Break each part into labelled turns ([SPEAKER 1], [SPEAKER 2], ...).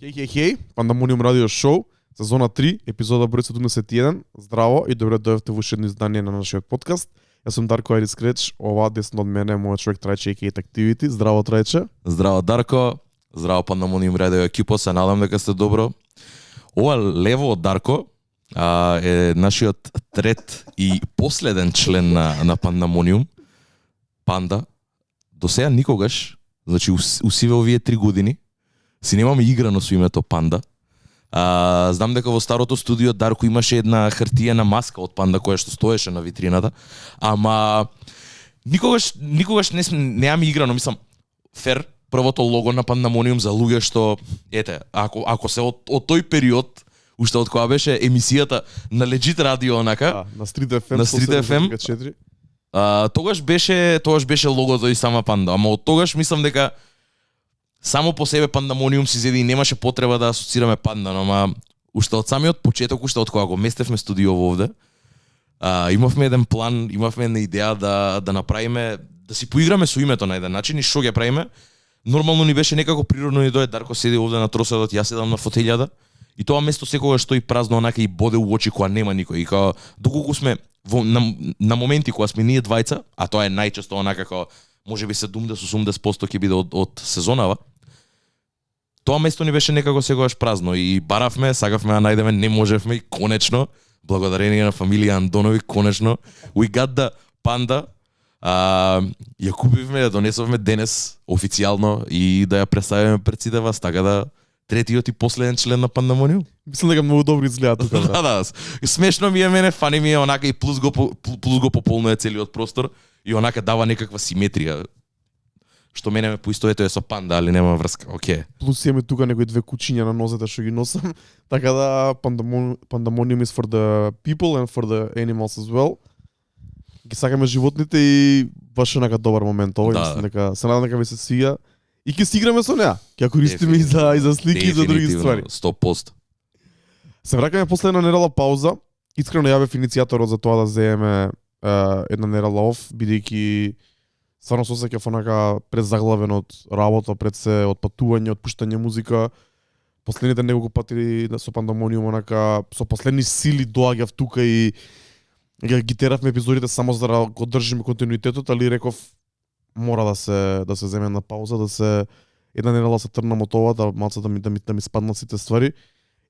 [SPEAKER 1] Хеј, Пандамониум радио шоу, сезона 3, епизода број 71. Здраво и добре дојдовте во уште едно издание на нашиот подкаст. Јас сум Дарко Айрис Креч, ова десно од мене е мојот човек Трајче Хејт Activity. Здраво Трајче.
[SPEAKER 2] Здраво Дарко, здраво Пандамониум радио екипо, се надам дека сте добро. Ова лево од Дарко е нашиот трет и последен член на Пандамониум. Панда. До сега никогаш, значи усиве овие 3 години, си немаме играно со името Панда. Знам дека во старото студио Дарко имаше една хартиена маска од Панда која што стоеше на витрината, ама никогаш немаме играно, мислам, фер, првото лого на Пандамониум за луѓе што, ете, ако се од тој период, уште од кога беше емисијата на Legit радио онака,
[SPEAKER 1] На Street FM.
[SPEAKER 2] На Street FM. Тогаш беше логото и сама Панда, ама од тогаш мислам дека само по себе Пандамониум си зеди и немаше потреба да асоцираме Панда, ама уште од самиот почеток, уште од кога го местевме студиово овде, имавме еден план, имавме една идеја да направиме, да си поиграме со името на еден начин и што ќе правиме. Нормално ни беше некако природно ни дое, Дарко седи овде на троседот, јас седам на фотелјата и тоа место секогаш стои празно онака и боде у очи кога нема никој. И кога доколку сме на моменти кога сме ние двајца, а тоа е најчесто онака како можеби 70-80% ќе биде од сезонава. Тоа место ни беше некако секогаш празно и баравме, сакавме да најдеме, не можевме и конечно, благодарение на фамилија Андонови, конечно, we got the Panda. Ја купивме, ја донесовме денес официјално и да ја представиме пред сите вас, така да третиот и последен член на Пандамониум.
[SPEAKER 1] Мислам дека многу добро изгледа тука.
[SPEAKER 2] Да. Смешно ми е мене, фани ми е онака и плюс го пополнува целиот простор и онака дава некаква симетрија. Што мене ме поистоветува со Панда, али нема врска. Океј.
[SPEAKER 1] Плюс имаме тука некои 2 кучиња на нозете што ги носам. Така да Pandemonium is for the people and for the animals as well. Ги сакаме животните и баш онака добар момент овој, мислам дека се надам дека ви се свиѓа. И ќе си играме со неа. Ќе користиме и за слики и за други ствари.
[SPEAKER 2] 100%.
[SPEAKER 1] Се враќаме после една недела пауза. Искрено ја бев иницијаторот за тоа да земеме една недела оф, бидејќи стварно се осеќав онака презаглавен од работа, пред се од патување, од пуштање музика. Последните неколку пати со Пандамониум онака со последни сили доаѓав тука и ги теравме епизодите само за да го држиме континуитетот, али реков мора да се земе на пауза, да се една недела се трнам од ова, да малце да ми спаднат сите ствари.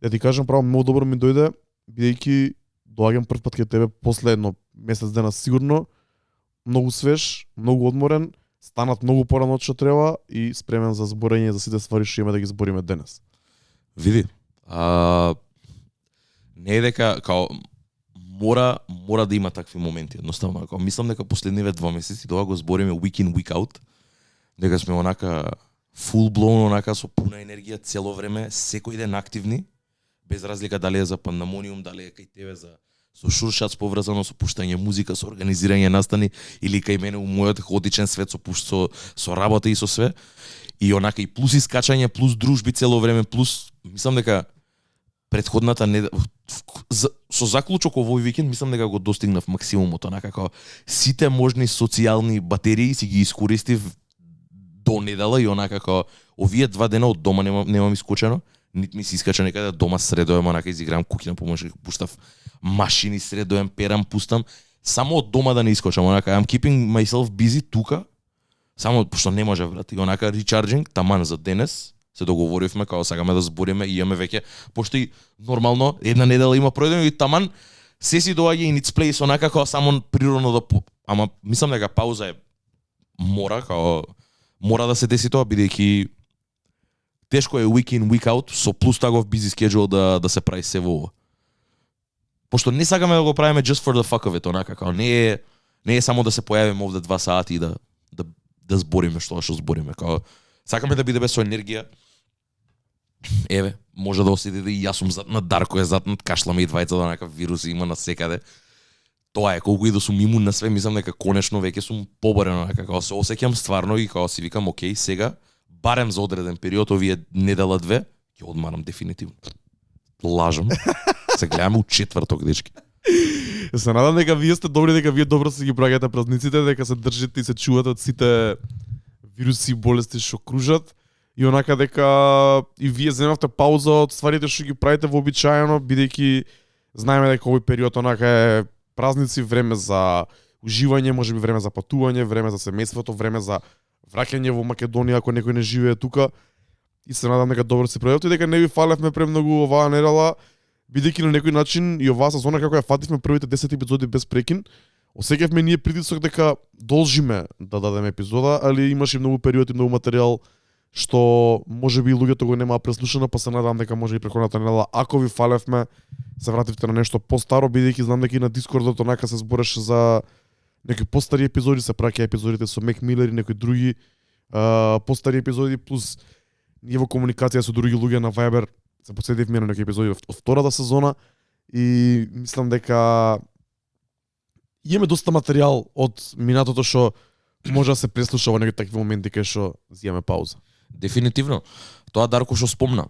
[SPEAKER 1] Да ти кажам право многу добро ми дојде, бидејќи доаѓам прв пат кај тебе после едно месец дена сигурно, многу свеж, многу одморен, станат многу порано од што треба и спремен за зборење за сите ствари што имаме да ги збориме денес.
[SPEAKER 2] Види, не е дека као мора да има такви моменти, едноставно. Као мислам дека последниве 2 месеци тоа го збориме week in, week out, дека сме онака full blown, онака со пуна енергија цело време, секој ден активни, без разлика дали е за Пандамониум, дали е кај тебе со Шуршац поврзано со пуштање музика, со организирање настани или кај мене у мојот хаотичен свет со работа и со све. И онака и плюс искачање, плюс дружби цело време, плюс мислам дека претходната со заклучок овој викенд мислам дека го достигнав максимумот, онака како сите можни социјални батерии си ги искористив до недела и онака како овие 2 дена од дома немам искочено. Нит ми се искача некаде дома средоем, онака изиграм куќина помош, пуштав машини средоем, перам, пустам. Само од дома да не искочам, онака I'm keeping myself busy тука. Само пошто не може брат, и онака recharging таман за денес. Се договоривме како сакаме да збориме и имаме веќе пошто и нормално една недела има пројдено и таман се си доаѓа in its place онака како само природно да ама мислам дека пауза е мора да се деси тоа бидејќи тешко е week in, week out, со плюс таков busy schedule да се прави се во ова. Пошто не сакаме да го правиме just for the fuck of it, онака, као не е само да се појавиме овде 2 сати и да збориме што збориме. Као, сакаме да бидеме со енергија. Еве, може да осетите и јас сум зад на Дарко е зад над кашламе и двајца онака вируси има на секаде. Тоа е, колку и да сум имун на све, мислам дека конечно веќе сум поборен, онака, као се осеќам стварно и као си викам, окей, сега барем за одреден период, овие недела 2, ќе одмарам дефинитивно. Лажам. Се гледаме у четврток, дечки.
[SPEAKER 1] Се надам дека вие сте добри, дека вие добро се ги праќате празниците, дека се држите и се чувате од сите вируси и болести што кружат. и онака дека и вие земавте пауза од стварите што ги правите вообичаено, бидејќи знаеме дека овој период онака е празници, време за уживање, можеби време за патување, време за семејството, време за враќање во Македонија ако некој не живее тука. И се надам дека добро се проведете и дека не ви фалевме премногу оваа недела, бидејќи на некој начин и оваа сезона како ја фативме првите 10 епизоди без прекин, осеќавме ние притисок дека должиме да дадеме епизода, али имаше многу периоди, многу материјал што можеби луѓето го немаа преслушано, па се надам дека може и преходната недела, ако ви фалевме, се вративте на нешто постаро, бидејќи знам дека и на Дискордот онака се збореше за некои постари епизоди, се праќа епизодите со Мек Милер и некои други постари епизоди, плюс ние во комуникација со други луѓе на Viber се подсетивме на некои епизоди од втората сезона и мислам дека имаме доста материјал од минатото што може да се преслуша во некои такви моменти кај што земаме пауза.
[SPEAKER 2] Дефинитивно. Тоа Дарко што спомна.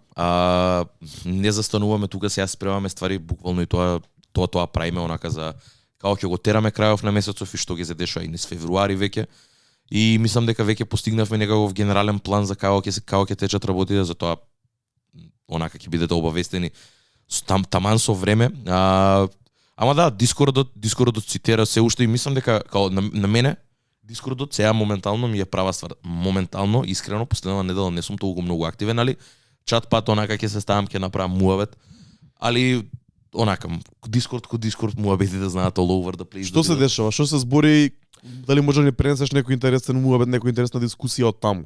[SPEAKER 2] Не застануваме тука, сега спремаме ствари буквално и тоа правиме онака за како ќе го тераме крајов на месецов и што ги се дешава и низ февруари веќе. И мислам дека веќе постигнавме некаков генерален план за како ќе течат работите, за тоа онака ќе бидете обавестени таман со време. Ама да, Дискордот цитира се уште и мислам дека као на мене Дискордот сега моментално ми е права ствар. Моментално, искрено, последна недела не сум толку многу активен, али чат-пат онака ќе се ставам, ќе направам муавет. Али онака Дискорд муабетите знаат all over the place.
[SPEAKER 1] Што се дешава? Што се збори? Дали може да ни пренесеш некој интересен муабет, некоја интересна дискусија од таму?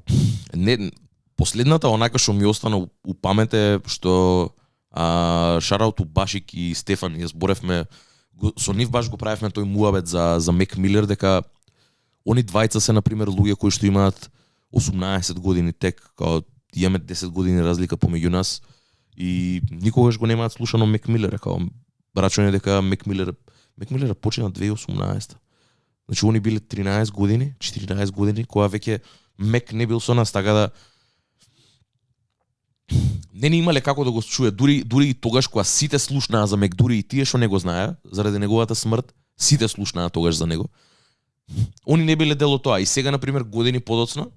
[SPEAKER 2] Не, последната онака што ми остана у памет е што шараут Башик и Стефан ја зборевме со нив баш го правевме тој муабет за Мек Милер дека они двајца се на пример луѓе кои што имаат 18 години тек, као имаме 10 години разлика помеѓу нас и никогаш го немаат слушано Мек Милер, као рачуне дека Мек Милер почина 2018. Значи они биле 13 години, 14 години кога веќе Мек не бил со нас, така да не ни имале како да го чуе, дури и тогаш кога сите слушнаа за Мек, дури и тие што не го знаеа заради неговата смрт, сите слушнаа тогаш за него. Они не биле дел од тоа и сега на пример години подоцна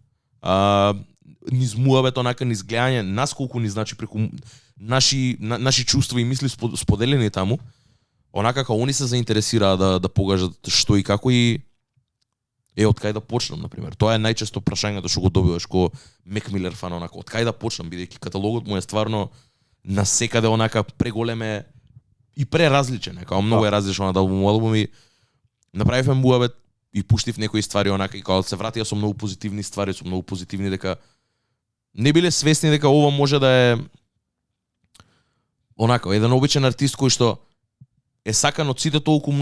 [SPEAKER 2] низ муабет онака низ гледање нас колку ни значи преку наши чувства и мисли споделени таму, онака како они се заинтересираа да покажат што и како и од кај да почнам на пример. Тоа е најчесто прашањето што го добиваш ко Мек Милер фан, онака од кај да почнам, бидејќи каталогот му е стварно насекаде онака преголеме и преразличен, како многу е различно од албум и направивме муабет и пуштив некои ствари онака и кога се вратија со многу позитивни ствари, со многу позитивни дека не биле свесни дека ова може да е онака еден обичен артист кој што е сакан од сите толку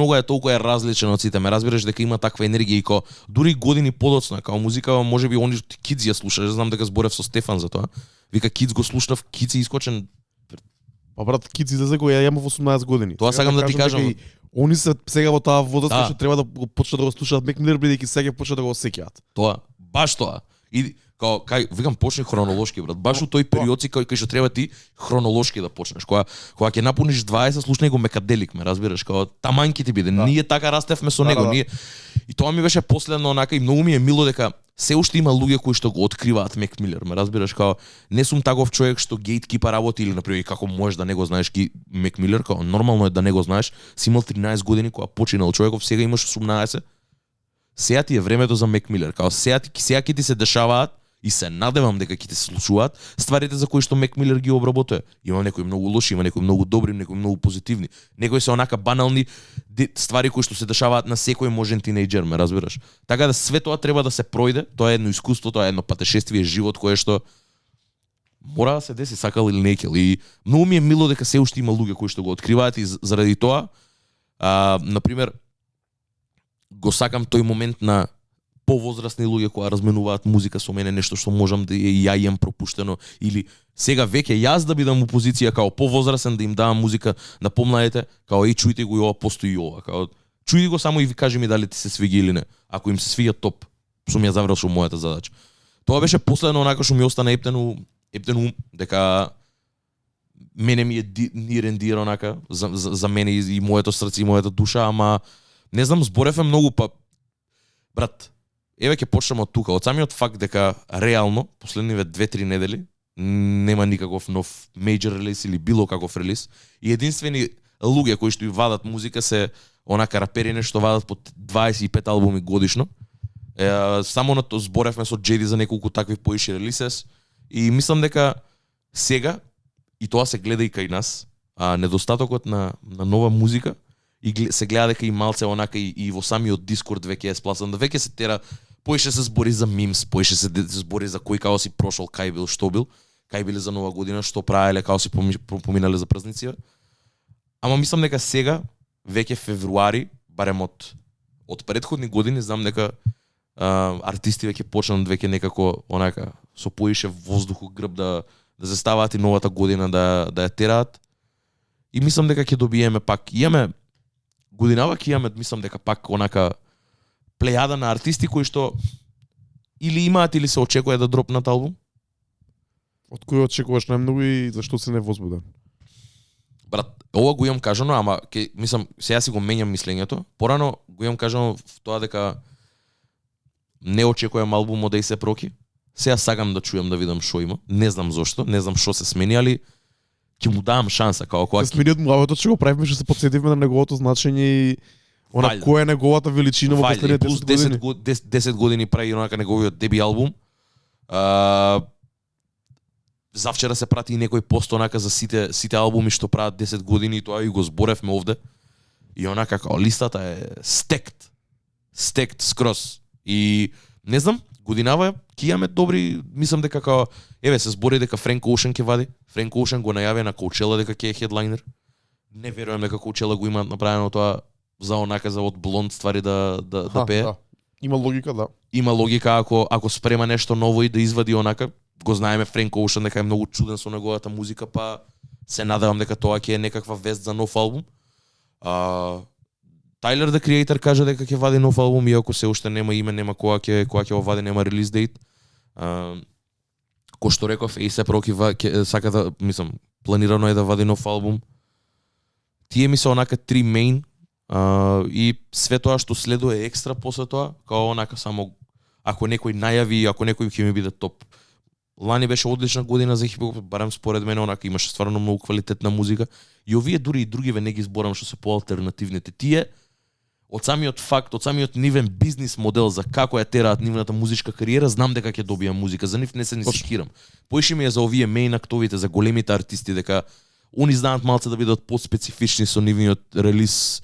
[SPEAKER 2] е различен од сите. Ме разбираш дека има таква енергија и ко дури години подоцна, као музика можеби они Кидс ја слушаш, знам дека зборев со Стефан за тоа. Вика Кидс го слушнав, Кидс е искочен.
[SPEAKER 1] Па брат, Кидс излезе кога ја имав 18 години.
[SPEAKER 2] Тоа сакам да ти кажам.
[SPEAKER 1] Они се сега во таа возраст што треба да го почнат да го слушаат Мек Милер, бидејќи сега почнат да го осеќаат.
[SPEAKER 2] Тоа, баш тоа. И као викам почни хронолошки брат. Баш у тој период кај што треба ти хронолошки да почнеш. Кога ќе напуниш 20, слушнај го Мекаделик, ме разбираш, као таманки ти биде. Ние така растевме со него, ние. И тоа ми беше последно онака и многу ми е мило дека се уште има луѓе кои што го откриваат Мек Милер, ме разбираш, као не сум таков човек што гејткипа работи или например како можеш да не го знаеш Мек Милер, као нормално е да не го знаеш. Си имал 13 години кога починал човеков, сега имаш 18. Сега ти е времето за Мек Милер, као сега ќе ти се дешаваат и се надевам дека ќе ти се случуваат стварите за кои што Мек Милер ги обработува. Има некои многу лоши, има некои многу добри, некои многу позитивни. Некои се онака банални ствари кои што се дешаваат на секој можен тинејџер, ме разбираш. Така да све тоа треба да се пројде, тоа е едно искуство, тоа е едно патешествие, живот кое што мора да се деси, сакал или не кел. И многу ми е мило дека се уште има луѓе кои што го откриваат и заради тоа, на пример, го сакам тој момент на повозрастни луѓе кои разменуваат музика со мене, нешто што можам да ја имам пропуштено или сега веќе јас да бидам у позиција као повозрастен да им давам музика на помладите, као чујте го и ова постои и ова, као чујте го само и ви кажи ми дали ти се свиѓа или не. Ако им се свиѓа топ, сум ја завршил мојата задача. Тоа беше последно онака што ми остана ептен дека мене ми е нирендира онака за мене и моето срце и мојата душа, ама не знам, зборевме многу, па брат, еве ќе почнеме од тука. Од самиот факт дека реално последниве 2-3 недели нема никаков нов major релиз или било каков релиз и единствени луѓе кои што ја вадат музика се онака рапери што вадат по 25 албуми годишно. Само на тоа зборевме со Джеди за неколку такви поиши релисес и мислам дека сега и тоа се гледа и кај нас, недостатокот на нова музика и се гледа дека и малце онака и во самиот Дискорд веќе е спласан, да веќе се тера, поише се збори за мимс, поише се збори за кој као си прошол, кај бил, што бил, кај биле за нова година, што правеле, као си поминале за празници. Ама мислам дека сега, веќе февруари, барем од претходни години, знам дека артисти веќе почнат веќе некако онака со поише воздух у грб да се ставаат и новата година да ја тераат. И мислам дека ќе добиеме пак, имаме годинава ќе имаме, мислам дека пак онака плејада на артисти кои што или имаат или се очекува да дропнат албум.
[SPEAKER 1] Од кој очекуваш најмногу и зашто си невозбуден?
[SPEAKER 2] Брат, ова го имам кажано, ама мислам сега си го менјам мислењето. Порано го имам кажано в тоа дека не очекувам албум од A$AP Rocky. Сега сакам да чујам да видам што има. Не знам зошто, не знам што се смени, али ќе му давам шанса како кога
[SPEAKER 1] се смениот муавето што го правиме, што се потсетивме на неговото значење и она која е неговата величина во последните 10 години.
[SPEAKER 2] 10 години прави онака неговиот деби албум. Завчера се прати и некој пост онака за сите албуми што прават 10 години и тоа и го зборевме овде. И онака како листата е стект скрос. И не знам, годинава ќе имаме добри, мислам дека како еве се збори дека Френк Оушен ќе вади. Френк Оушен го најави на Коучела дека ќе е хедлайнер. Не верувам дека Коучела го има направено тоа за онака за од блонд ствари да пее. Да.
[SPEAKER 1] Има логика, да.
[SPEAKER 2] Има логика ако спрема нешто ново и да извади онака. Го знаеме Френк Оушен дека е многу чуден со неговата музика, па се надевам дека тоа ќе е некаква вест за нов албум. Тайлер the Creator кажа дека ќе вади нов албум, иако се уште нема име, нема кога ќе го вади, нема релиз дейт. Кој што реков, A$AP Rocky сака да, мислам, планирано е да вади нов албум. Тие ми се онака 3 мейн и све тоа што следува е екстра после тоа, као онака само ако некој најави, ако некој ќе ми биде топ. Лани беше одлична година за хип-хоп, барем според мене, онака имаше стварно многу квалитетна музика. И овие дури и другиве не ги зборам што се поалтернативните. Тие од самиот факт, од самиот нивен бизнис модел за како ја тераат нивната музичка кариера, знам дека ќе добија музика, за нив не се не секирам. Поише ми е за овие мејн актовите, за големите артисти, дека они знаат малце да бидат подспецифични со нивниот релиз,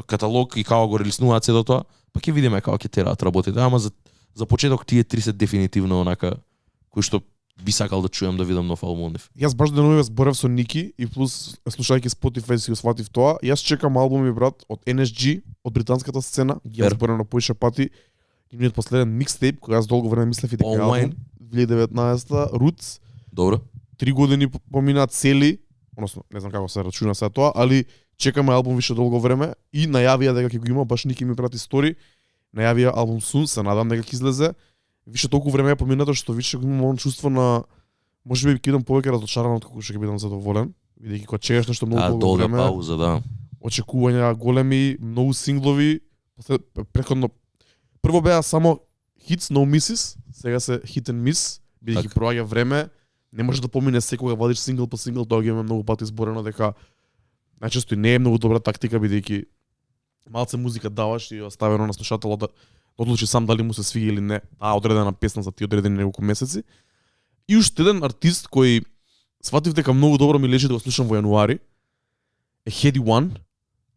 [SPEAKER 2] каталог и како го релиснуваат се до тоа, па ќе видиме како ќе тераат работите. Ама за почеток тие три се дефинитивно онака кои што би сакал да чујам да видам нов албум од нив.
[SPEAKER 1] Јас баш деновиве зборев со Ники и плюс слушајќи Spotify си го сватив тоа. Јас чекам албуми, брат, од NSG, од британската сцена. Јас зборев на поише пати. Нивниот последен микстейп, кој јас долго време мислев и дека албум 2019 Roots.
[SPEAKER 2] Добро.
[SPEAKER 1] 3 години помина цели, односно не знам како се рачуна сега тоа, али чекаме албум више долго време и најавија дека ќе го има, баш Ники ми прати стори. Најавија албум Soon, се надам дека ќе излезе. Више толку време е поминато што више го имам чувство на можеби ќе бидам повеќе разочаран отколку што ќе бидам задоволен, бидејќи кога чекаш нешто многу долго време.
[SPEAKER 2] Пауза, да.
[SPEAKER 1] Очекувања големи, многу синглови. Претходно прво беа само hits, no misses, сега се hit and miss, бидејќи проаѓа време, не може да помине секога вадиш сингл по сингл, тоа ги имаме многу пати зборено дека најчесто и не е многу добра тактика бидејќи малце музика даваш и оставено на слушателот да одлучи сам дали му се свиѓа или не одредена песна за тие одредени неколку месеци. И уште еден артист кој сватив дека многу добро ми лежи да го слушам во јануари е Headie One.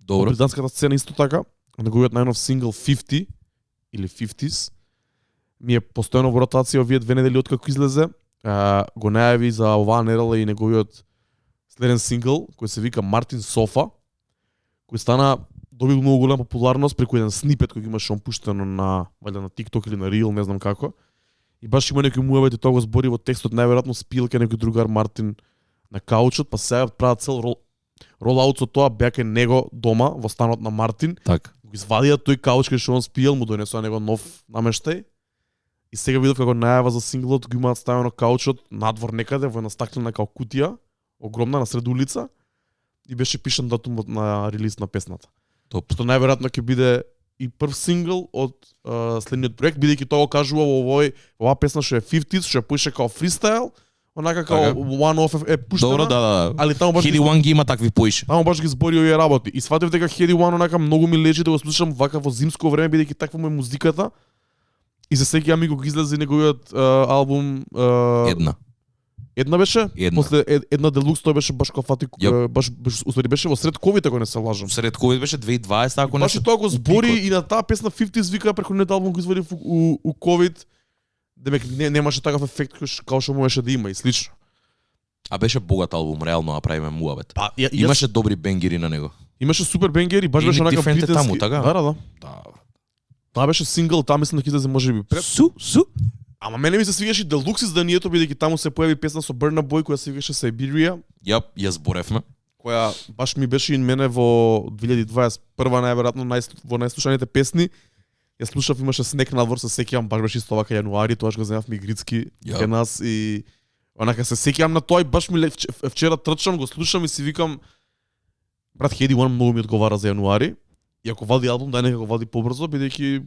[SPEAKER 2] Добро.
[SPEAKER 1] Британската сцена исто така, неговиот најнов сингл 50 или 50s ми е постојано во ротација овие 2 недели откако излезе. Го најави за оваа недела и неговиот следен сингл кој се вика Мартин Софа, кој стана добил многу голема популарност преку еден снипет кој имаше он пуштено на валјда на TikTok или на Reel, не знам како. И баш има некои муавети, тоа го збори во текстот, најверојатно спил ке некој другар Мартин на каучот, па сега прават цел ролаут со тоа, беа кај него дома во станот на Мартин.
[SPEAKER 2] Так.
[SPEAKER 1] Го извадија тој кауч кај што он спиел, му донесоа него нов намештај. И сега видов како најава за синглот го имаат ставено каучот надвор некаде во една стаклена као кутија, огромна на сред улица и беше пишан датумот на релиз на песната.
[SPEAKER 2] Топ.
[SPEAKER 1] Што најверојатно ќе биде и прв сингл од следниот проект, бидејќи тоа го кажува во оваа песна што е 50s, што ја пуше као фристайл, онака као
[SPEAKER 2] Така.
[SPEAKER 1] one off е пуштена.
[SPEAKER 2] Добро, да.
[SPEAKER 1] Али таму баш
[SPEAKER 2] Хеди One ги има такви поише.
[SPEAKER 1] таму баш ги збори овие работи. И сватив дека Heady One онака многу ми лежи да го слушам вака во зимско време, бидејќи таква му е музиката. И се сеќавам и кога излезе неговиот албум Една беше?
[SPEAKER 2] Една.
[SPEAKER 1] После една Делукс тој беше баш кофати,
[SPEAKER 2] Јап.
[SPEAKER 1] баш уствари беше во сред ковид, ако не се лажам.
[SPEAKER 2] Сред ковид беше 2020, ако не
[SPEAKER 1] Баш и тоа го збори и на таа песна 50s вика претходниот албум го извади у ковид. Демек немаше такав ефект како што можеше да има и слично.
[SPEAKER 2] А беше богат албум, реално направиме муабет.
[SPEAKER 1] Па
[SPEAKER 2] Имаше добри бенгери на него.
[SPEAKER 1] имаше супер бенгери, баш
[SPEAKER 2] И
[SPEAKER 1] беше
[SPEAKER 2] Nick
[SPEAKER 1] онака
[SPEAKER 2] Different е таму,
[SPEAKER 1] британски.
[SPEAKER 2] така?
[SPEAKER 1] Да.
[SPEAKER 2] Да.
[SPEAKER 1] Таа беше сингл, таа мислам дека излезе можеби пред.
[SPEAKER 2] Су.
[SPEAKER 1] Ама мене ми се свигаше Делукс изданието, бидејќи таму се појави песна со Burna Boy која се викаше Siberia,
[SPEAKER 2] Јап, ја зборевме.
[SPEAKER 1] која баш ми беше и мене во 2021 најверојатно во најслушаните песни. Ја слушав, имаше снег надвор, се сеќавам, баш беше исто вака јануари, тоаш го земавме игрицки
[SPEAKER 2] Ја.
[SPEAKER 1] кај нас и онака се сеќавам на тоа и баш ми вчера трчам, го слушам и си викам брат Heady One многу ми одговара за јануари. И ако вади албум, дај нека го вади побрзо, бидејќи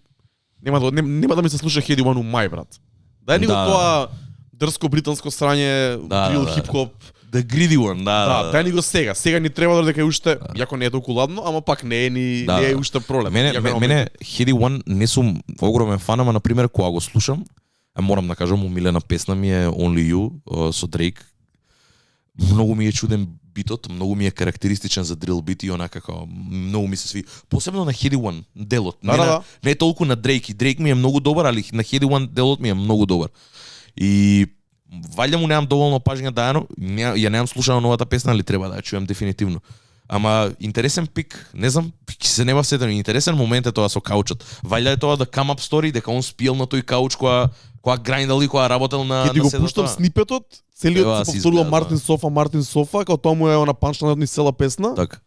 [SPEAKER 1] нема да ми се слуша Heady One у мај, брат. Дај ни го
[SPEAKER 2] Да.
[SPEAKER 1] тоа дрско британско срање, дрил
[SPEAKER 2] да.
[SPEAKER 1] хип-хоп.
[SPEAKER 2] The Greedy One,
[SPEAKER 1] Да, дај ни го сега. Сега ни треба додека е уште, јако не е толку ладно, ама пак не е ни
[SPEAKER 2] Да,
[SPEAKER 1] не е
[SPEAKER 2] да.
[SPEAKER 1] уште пролет.
[SPEAKER 2] Мене Heady One не сум огромен фан, ама на пример кога го слушам, морам да кажам, умилена песна ми е Only You со Drake. Многу ми е чуден битот, многу ми е карактеристичен за дрил бит и онака како многу ми се сви. Посебно на Heady One делот.
[SPEAKER 1] Да.
[SPEAKER 2] Не толку на Drake. И Drake ми е многу добар, али на Heady One делот ми е многу добар. И валја му немам доволно пажња дајано, ја немам слушано новата песна, али треба да ја чуем дефинитивно. Ама интересен пик, не знам, се нема сетен, интересен момент е тоа со каучот. Валја е тоа да come up story, дека он спиел на тој кауч која грайндал и која работел на
[SPEAKER 1] Ќе ти го
[SPEAKER 2] седата.
[SPEAKER 1] пуштам снипетот, целиот
[SPEAKER 2] Ева,
[SPEAKER 1] се
[SPEAKER 2] си
[SPEAKER 1] повторува
[SPEAKER 2] изгледа,
[SPEAKER 1] Мартин Софа, као тоа му е она панчна ни цела песна.
[SPEAKER 2] Така.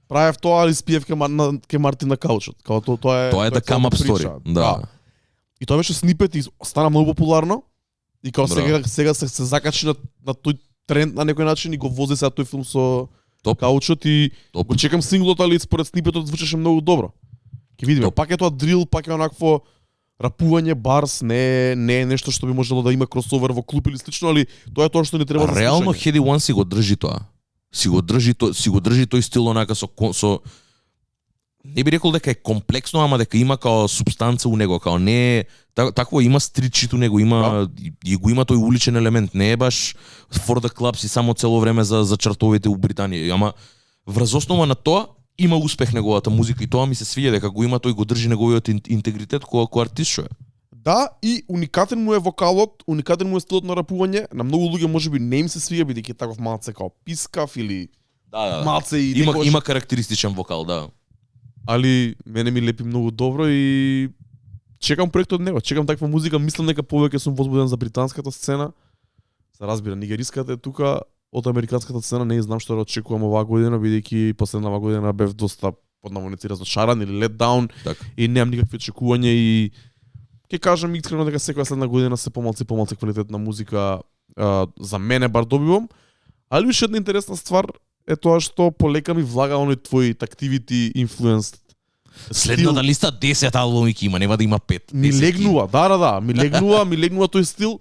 [SPEAKER 1] Правев тоа, али спиев ке Мартин на каучот. Као тоа е
[SPEAKER 2] Тоа е да come up story. Да.
[SPEAKER 1] И тоа беше снипет и стана многу популарно. И као
[SPEAKER 2] Браво.
[SPEAKER 1] сега се закачи на тој тренд на некој начин и го вози сега тој филм со
[SPEAKER 2] Топ.
[SPEAKER 1] каучот и
[SPEAKER 2] Топ.
[SPEAKER 1] го чекам синглот, али според снипетот звучеше многу добро. Ќе видиме.
[SPEAKER 2] Топ.
[SPEAKER 1] Пак е тоа дрил, пак е онакво рапување, барс, не е нешто што би можело да има кросовер во клуб или слично, али тоа е тоа што ни треба за
[SPEAKER 2] Реално
[SPEAKER 1] слушање.
[SPEAKER 2] Heady One си го држи тоа. Си го држи тој стил онака со не би рекол дека е комплексно, ама дека има као субстанца у него, као не е такво има стрит у него, има и го има тој уличен елемент, не е баш for the clubs и само цело време за чартовите у Британија, ама врз основа на тоа има успех неговата музика и тоа ми се свиѓа дека го има тој го држи неговиот интегритет кој артист што е.
[SPEAKER 1] Да, и уникатен му е вокалот, уникатен му е стилот на рапување. На многу луѓе можеби не им се свиѓа бидејќи е таков малце као пискав или
[SPEAKER 2] Да.
[SPEAKER 1] малце и
[SPEAKER 2] Има карактеристичен вокал, да.
[SPEAKER 1] али мене ми лепи многу добро и чекам проект од него. Чекам таква музика, мислам дека повеќе сум возбуден за британската сцена. Се разбира, нигериската е тука, од американската сцена не знам што да очекувам оваа година, бидејќи последнава година бев доста под наводници разочаран или let down
[SPEAKER 2] Така.
[SPEAKER 1] и немам никакви очекувања и ќе кажам искрено дека секоја следна година се помалку квалитетна музика за мене бар добивам. Али уште една интересна ствар е тоа што полека ми влага оној твој activity influenced
[SPEAKER 2] Следната листа 10 албуми ќе има, нема да има 5.
[SPEAKER 1] ми легнува, да, ми легнува тој стил.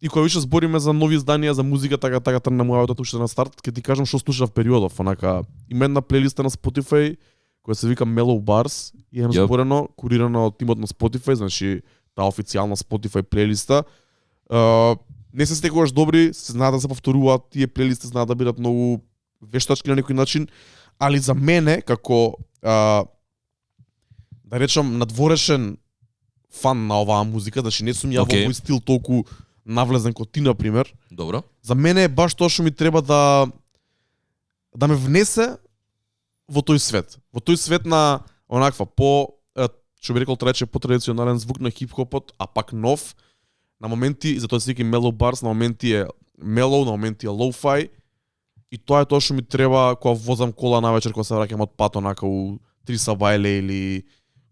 [SPEAKER 1] И кога више збориме за нови изданија за музика, така тргна мојата уште на старт, ќе ти кажам што слушав периодов, онака има една плейлиста на Spotify која се вика Mellow Bars и е зборено, курирана од тимот на Spotify, значи таа официјална Spotify плейлиста. Не се стекуваш добри, се знаат да се повторуваат тие плейлисти, знаат да бидат многу вештачки на некој начин, али за мене како да речам надворешен фан на оваа музика, значи не сум ја во мој стил толку навлезен како ти на пример.
[SPEAKER 2] Добро.
[SPEAKER 1] За мене е баш тоа што ми треба да ме внесе во тој свет. Во тој свет на онаква што би рекол трече потрадиционален звук на хип-хопот, а пак нов. На моменти, затоа се вика Mellow Bars, на моменти е mellow, на моменти е lo-fi. И тоа е тоа што ми треба кога возам кола навечер, кога се враќам од пат онака у 3 сабајле или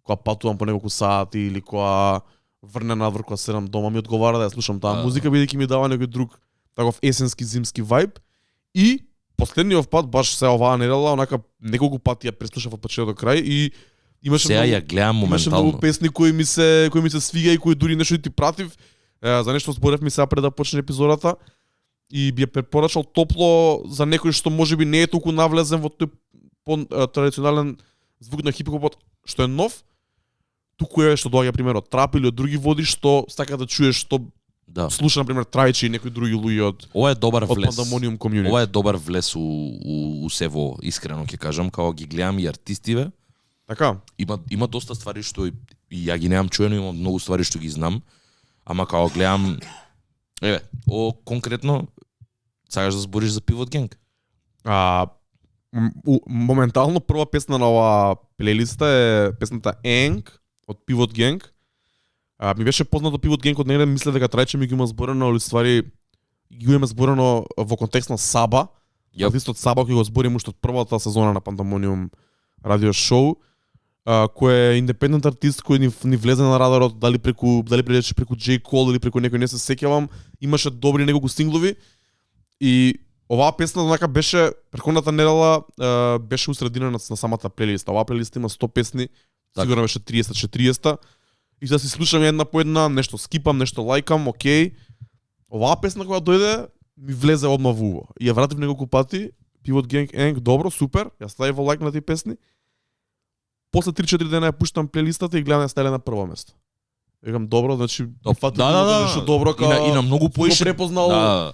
[SPEAKER 1] кога патувам по неколку сати или кога врне надвор кога седам дома, ми одговара да ја слушам таа музика бидејќи ми дава некој друг таков есенски зимски вајб. И последниот пат баш се оваа недела онака неколку пати ја преслушав од почеток до крај и
[SPEAKER 2] Сега ја гледам
[SPEAKER 1] Имаше
[SPEAKER 2] моментално.
[SPEAKER 1] многу песни кои ми се свига и кои дури нешто ти пратив. За нешто зборевме сега пред да почне епизодата и би ја препорачал топло за некој што можеби не е толку навлезен во тој традиционален звук на хип-хопот што е нов. Туку е што доаѓа пример од трап или од други води што сака да чуеш што
[SPEAKER 2] Да.
[SPEAKER 1] слуша на пример Трајчи и некои други луѓе од
[SPEAKER 2] Ова е добар
[SPEAKER 1] од
[SPEAKER 2] влез.
[SPEAKER 1] Pandemonium Community.
[SPEAKER 2] Ова е добар влез у сево, искрено ќе кажам, као ги гледам и артистиве.
[SPEAKER 1] Така.
[SPEAKER 2] Има доста ствари што и ја ги немам чуено, има многу ствари што ги знам. Ама као гледам конкретно сакаш да збориш за Pivot Gang.
[SPEAKER 1] Моментално прва песна на оваа плейлиста е песната Eng од Pivot Gang. Ми беше познато Pivot Gang од негде, мисля дека Трајче ми ги има зборено, али ствари ги има зборено во контекст на Саба. Артистот Саба кој го зборим уште од првата сезона на Pandemonium радио шоу, кој е индепендент артист кој ни влезе на радарот, дали прилече преку J. Cole или преку некој, не се сеќавам. Имаше добри неколку синглови и оваа песна онака беше претходната недела беше усредина на самата плейлиста. Оваа плейлиста има 100 песни, сигурно беше 30-40. И да си слушам една по една, нешто скипам, нешто лајкам, окей. Оваа песна која дојде ми влезе одма во уво. И ја вратив неколку пати, Pivot Gang, Eng, добро, супер. Ја ставив во лајк на тие песни. После 3-4 дена ја пуштам плейлистата и гледам ја стајле на прво место. Викам добро, значи нешто добро као
[SPEAKER 2] и на многу поише
[SPEAKER 1] препознал.
[SPEAKER 2] Да.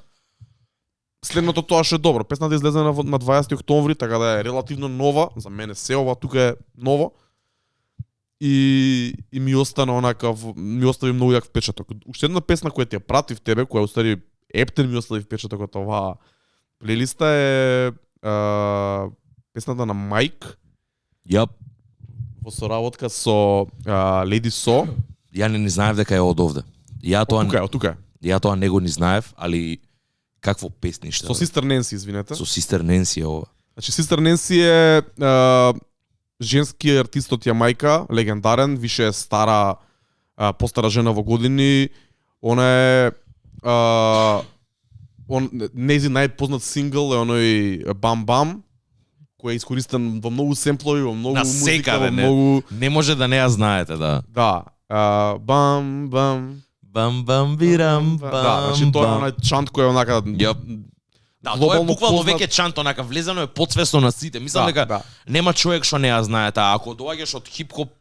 [SPEAKER 1] Следното тоа што е добро. Песната излезе на 20 октомври, така да е релативно нова. За мене се ова тука е ново. И ми остана онака, ми остави многу јак впечаток. Уште една песна која ти ја пратив тебе, која устари Ептен ми остави впечаток од оваа плейлиста е песната на Майк.
[SPEAKER 2] Јап.
[SPEAKER 1] Во соработка со Lady So.
[SPEAKER 2] Ја не знаев дека е од овде.
[SPEAKER 1] Од тука е.
[SPEAKER 2] Ја тоа не го ни знаев, али какво песниште.
[SPEAKER 1] Со Sister Nancy, извинете.
[SPEAKER 2] Со Sister Nancy е ова.
[SPEAKER 1] Значи Sister Nancy е женски артист од Јамајка, легендарен, више е стара, постара жена во години. Она е нејзин најпознат сингл е оној Бам Бам, кој е искористен во многу семплови, во многу музика, во многу...
[SPEAKER 2] Не може да не ја знаете, да.
[SPEAKER 1] Да. Бам Бам
[SPEAKER 2] Бам бам бирам бам.
[SPEAKER 1] Да, значи тоа е онај чант кој е онака...
[SPEAKER 2] Да, тоа е буквално веќе чант, онака влезено е подсвесно на сите. Мислам дека нема човек што не ја знае таа. Ако доаѓаш од хип-хоп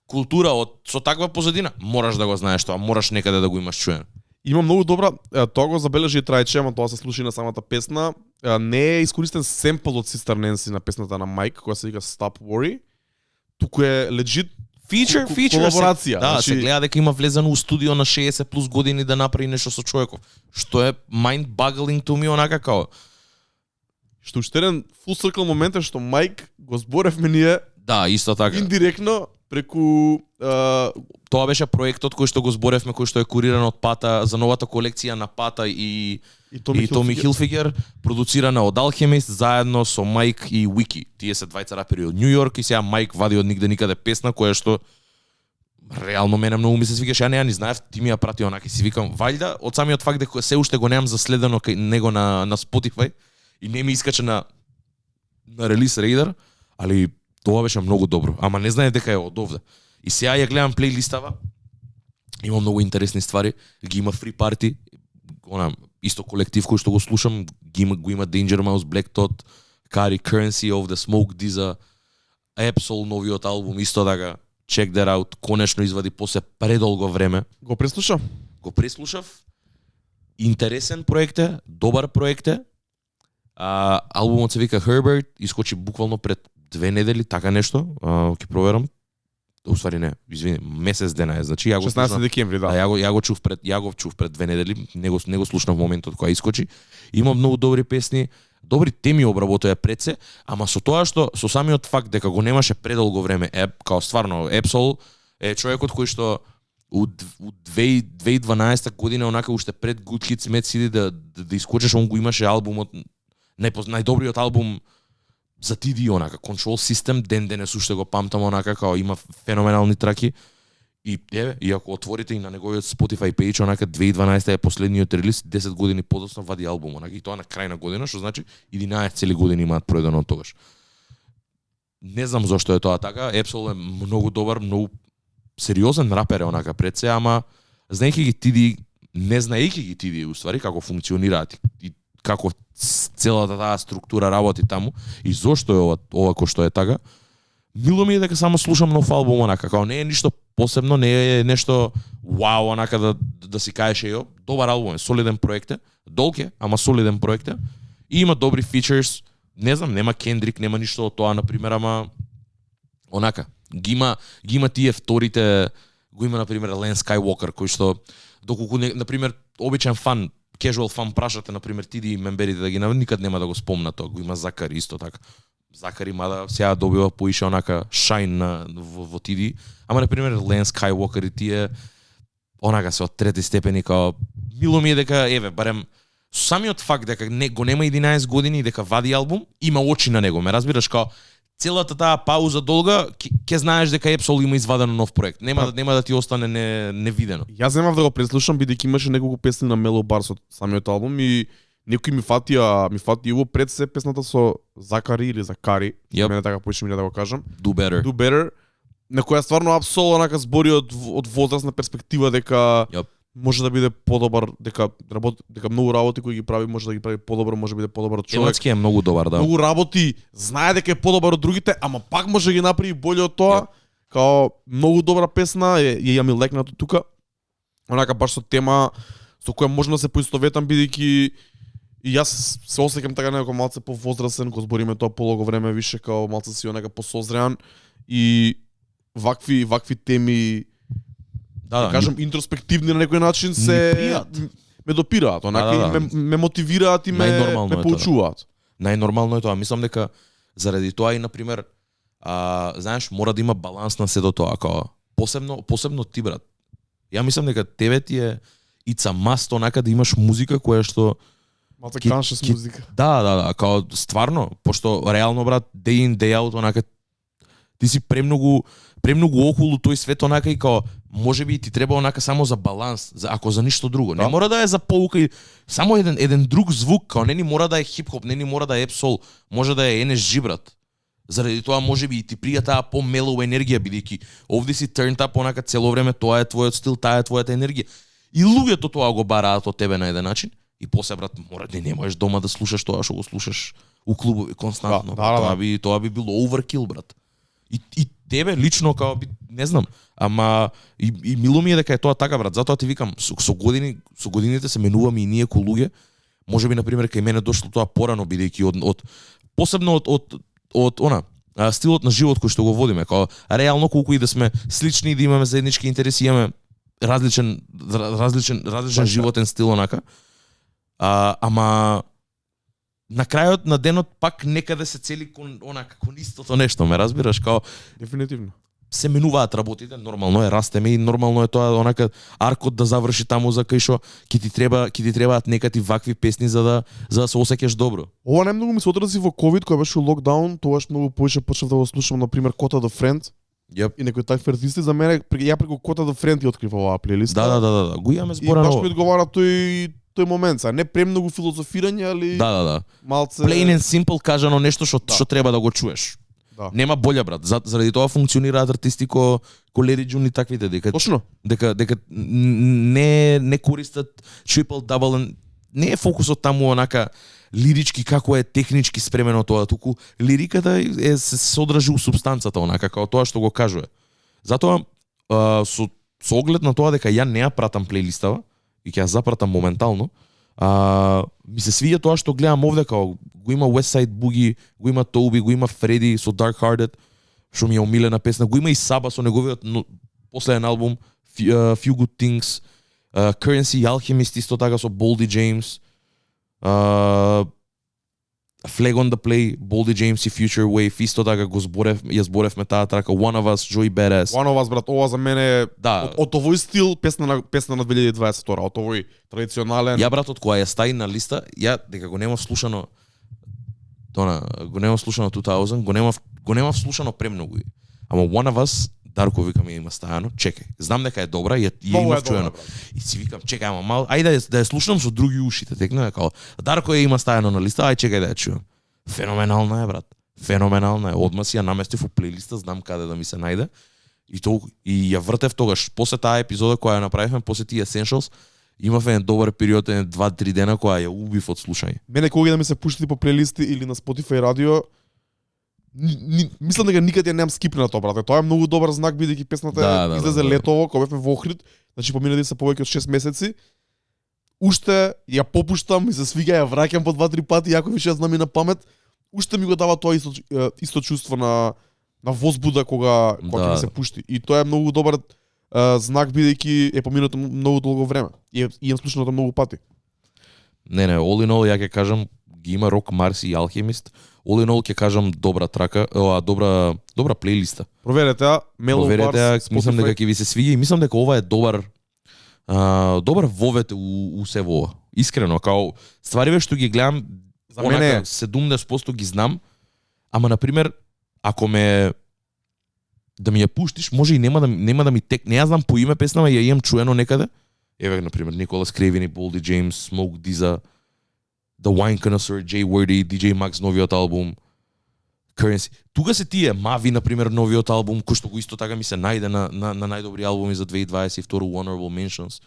[SPEAKER 2] култура, со таква позадина, мораш да го знаеш тоа, мораш некаде да го имаш чуено.
[SPEAKER 1] Има многу добра, тоа го забележи и Трајче, ама тоа се слуши на самата песна. Не е искористен семпл од Sister Nancy на песната на Майк, која се вика Stop Worry. Туку е legit
[SPEAKER 2] Feature
[SPEAKER 1] колаборација.
[SPEAKER 2] Да,
[SPEAKER 1] значи...
[SPEAKER 2] се гледа дека има влезено у студио на 60 плюс години да направи нешто со човеков. Што е mind-boggling to me, онака као.
[SPEAKER 1] Што уште еден full circle момент е што Майк го зборевме ние.
[SPEAKER 2] Да, исто така.
[SPEAKER 1] Индиректно преку
[SPEAKER 2] тоа беше проектот кој што го зборевме, кој што е куриран од Пата за новата колекција на Пата и Томи Хилфигер, продуцирана од Alchemist заедно со Майк и Wiki. Тие се двајца рапери од Нью Йорк и сега Майк вади од нигде никаде песна која што реално мене многу ми се свигаше, ја не ја ни знаев, ти ми ја прати онака и си викам, вајда од самиот факт дека се уште го немам заследено кај него на Spotify и не ми искача на релиз рейдер, али тоа беше многу добро, ама не знаев дека е од овде. И сега ја гледам плейлистава, има многу интересни ствари, ги има Free Party, она исто колектив кој што го слушам, го има Danger Mouse, Black Thought, Carry Currency of the Smoke Dizza, Absol новиот албум исто така, Check That Out, конечно извади после предолго време.
[SPEAKER 1] Го преслушав?
[SPEAKER 2] Го преслушав. Интересен проект е, добар проект е. Албумот се вика Herbert, искочи буквално пред 2 недели, така нешто, ќе проверам. Уствари не, извини, месец дена е, значи ја го
[SPEAKER 1] 16 декември, да.
[SPEAKER 2] Ја го чув пред 2 недели, не го слушнав моментот кога искочи. Има многу добри песни, добри теми обработува пред се, ама со тоа што со самиот факт дека го немаше предолго време као стварно Absol е човекот кој што у 2012 година онака уште пред Good Hits Mad City да искочеш, он го имаше албумот најдобриот албум за TD онака Control System, ден денес уште го памтам онака као има феноменални траки. И ако отворите и на неговиот Spotify page, онака 2012 е последниот релиз, 10 години подоцна вади албум, онака и тоа на крај на година, што значи 11 цели години имаат пројдено од тогаш. Не знам зошто е тоа така. Епсол е многу добар, многу сериозен рапер е онака пред се, ама знаејќи ги тиди, не знаејќи ги тиди уствари како функционираат и како целата таа структура работи таму и зошто е ова кој што е така. Мило ми е дека само слушам нов албум онака, како не е ништо посебно, не е нешто вау онака да си кажеш еј, добар албум е, солиден проект е, долг е, ама солиден проект е. И има добри фичерс. Не знам, нема Кендрик, нема ништо од тоа на пример, ама онака ги има тие вторите, го има на пример Лен Скайуокер кој што доколку на пример обичен фан, casual фан прашате на пример тиди мемберите да ги никад нема да го спомна тоа, го има Закари исто така. Закари мада сега добива поише онака шайн во тиди, ама на пример Лен Скайуокер и тие онака се од трети степени као мило ми е дека еве барем самиот факт дека го нема 11 години и дека вади албум, има очи на него, ме разбираш, као целата таа пауза долга, ќе знаеш дека Епсол има извадено нов проект. Нема да ти остане невидено.
[SPEAKER 1] Јас земав да го преслушам бидејќи имаше неколку песни на Мело Барс од самиот албум и некои ми фати его пред се песната со Закари или Закари, мене така поише ми да го кажам.
[SPEAKER 2] Do Better.
[SPEAKER 1] На која стварно Апсол онака збори од возрастна перспектива дека може да биде подобар, дека многу работи кои ги прави може да ги прави подобро, може да биде подобар од човек.
[SPEAKER 2] Ематски е многу добар, да.
[SPEAKER 1] Многу работи, знае дека е подобар од другите, ама пак може да ги направи боле од тоа. Као многу добра песна, ја ми лекнато тука. Онака баш со тема со која можам да се поистоветам бидејќи и јас се осеќам така некако малце повозрасен, кога збориме тоа полого време више као малце си онака посозреан и вакви теми да кажам интроспективни на некој начин ме допираат, онака ме мотивираат и ме поучуваат.
[SPEAKER 2] Најнормално е тоа. Мислам дека заради тоа и на пример знаеш мора да има баланс на сето тоа, како посебно ти брат. Ја мислам дека тебе ти е it's a must онака да имаш музика која што
[SPEAKER 1] малце каншес музика.
[SPEAKER 2] Да, како стварно, пошто реално брат day in day out онака ти си премногу околу тој свет онака и као можеби ти треба онака само за баланс, ако за ништо друго. Не мора да е за поука и само еден друг звук, као не ни мора да е хип-хоп, не ни мора да е епсол, може да е NSG брат. Заради тоа можеби и ти прија таа помелова енергија бидејќи овде си turned up онака цело време, тоа е твојот стил, таа е твојата енергија. И луѓето тоа го бараат од тебе на еден начин. И после брат, не можеш дома да слушаш тоа што го слушаш у клубови константно. Тоа би било overkill брат. И тебе лично као не знам, ама и мило ми е дека е тоа така брат. Затоа ти викам со годините се менуваме и ние ко луѓе. Можеби на пример кај мене дошло тоа порано бидејќи од посебно од стилот на живот кој што го водиме, као реално колку и да сме слични и да имаме заеднички интереси, имаме различен животен стил онака. Ама на крајот на денот пак некаде се цели кон истото нешто, ме разбираш, као
[SPEAKER 1] дефинитивно.
[SPEAKER 2] Се менуваат работите, нормално е, растеме и нормално е тоа онака аркот да заврши таму за кај што ќе ти требаат некати вакви песни за да се осеќаш добро.
[SPEAKER 1] Ова најмногу ми се одрази во ковид кога беше локдаун, тогаш многу повеќе почнав да го слушам на пример Кота the Friend. И некои такви артисти за мене ја преку Кота the Friend ја открив оваа плейлиста.
[SPEAKER 2] Да. Го имаме зборено.
[SPEAKER 1] И баш ми одговара тој момент, не премногу филозофирање, али
[SPEAKER 2] Да.
[SPEAKER 1] малце
[SPEAKER 2] plain and simple кажано нешто што треба да го чуеш.
[SPEAKER 1] Да.
[SPEAKER 2] Нема болја брат. Заради тоа функционираат артисти ко Лери Джун и таквите дека
[SPEAKER 1] точно.
[SPEAKER 2] Дека не користат triple double, не е фокусот таму онака лирички како е технички спремено тоа, туку лириката се содржи у супстанцата онака како тоа што го кажува. Затоа со оглед на тоа дека ја не ја пратам плейлистава и ќе ја запратам моментално, ми се свиѓа тоа што гледам овде, као го има West Side Boogie, го има Toby, го има Freddy со Dark Hearted, што ми е омилена песна, го има и Саба со неговиот последен албум Few Good Things, Currency, Alchemist исто така со Boldy James, Flag on the Play, Boldy James и Future Wave, исто така ја зборевме таа трака, One of Us, Joey Badass.
[SPEAKER 1] One of Us, брат, ова за мене
[SPEAKER 2] да.
[SPEAKER 1] од овој стил песна на 2022, од овој традиционален.
[SPEAKER 2] Ја брат, од која ја стаи на листа, ја дека го немав слушано 2000, го немав слушано премногу. Ама One of Us, Дарко вика ми има стајано, чекај, знам дека е добра, ја имав чуено. И си викам, чекај, ама мал, ајде да ја слушам со други ушите, текна како Дарко ја има стајано на листа, ај чекај да ја чуам. Феноменална е брат. феноменална е. Одма си ја наместив у плейлиста, знам каде да ми се најде. И ја вртев тогаш, после таа епизода која ја направивме, после тие Essentials, имав еден добар период, 2-3 дена која ја убив од слушање.
[SPEAKER 1] Мене кога да ми се пушти по плейлисти или на Spotify радио, мислам дека никаде ја немам скипнато тоа, брате. Тоа е многу добар знак бидејќи песната излезе летово, кога бевме во Охрид, значи поминати се повеќе од 6 месеци. Уште ја попуштам и се свига, ја враќам по 2-3 пати, јако више знам и на памет. Уште ми го дава тоа исто чувство на возбуда кога ќе ми се пушти. И тоа е многу добар знак бидејќи е поминато многу долго време. И имам слушнато многу пати.
[SPEAKER 2] Не, all in all ја ќе кажам, ги има Rock Mars и Alchemist. All in all ќе кажам добра трака, добра плейлиста.
[SPEAKER 1] Проверете ја, Mellow Bars,
[SPEAKER 2] мислам дека ќе ви се свиѓа и мислам дека ова е добар вовете у се во ова. Искрено, као ствариве што ги гледам, за мене 70% ги знам, ама на пример, ако да ми ја пуштиш, може и нема да ми текне. Ја знам по име песнава, ја имам чуено некаде. Еве на пример Николас Крейвен и Болди Джеймс, Smoke Dizza, The Wine Connoisseur, Jay Wordy, DJ Max новиот албум, Currency. Тука се тие Мави на пример новиот албум, кој што го исто така ми се најде на најдобри албуми за 2022 Honorable Mentions.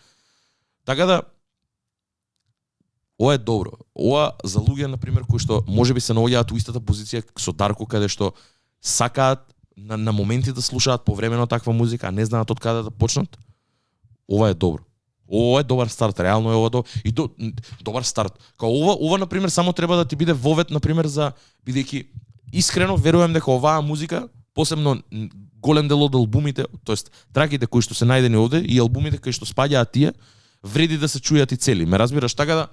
[SPEAKER 2] Така да ова е добро. Ова за луѓе на пример кои што можеби се наоѓаат у истата позиција со Дарко, каде што сакаат на моменти да слушаат повремено таква музика, а не знаат од каде да почнат. Ова е добро. Ова е добар старт, реално е ова добар старт. Као ова на пример само треба да ти биде вовет на пример за бидејќи искрено верувам дека оваа музика, посебно голем дел од албумите, тоест траките кои што се најдени овде и албумите кои што спаѓаат тие, вреди да се чујат и цели. Ме разбираш, така да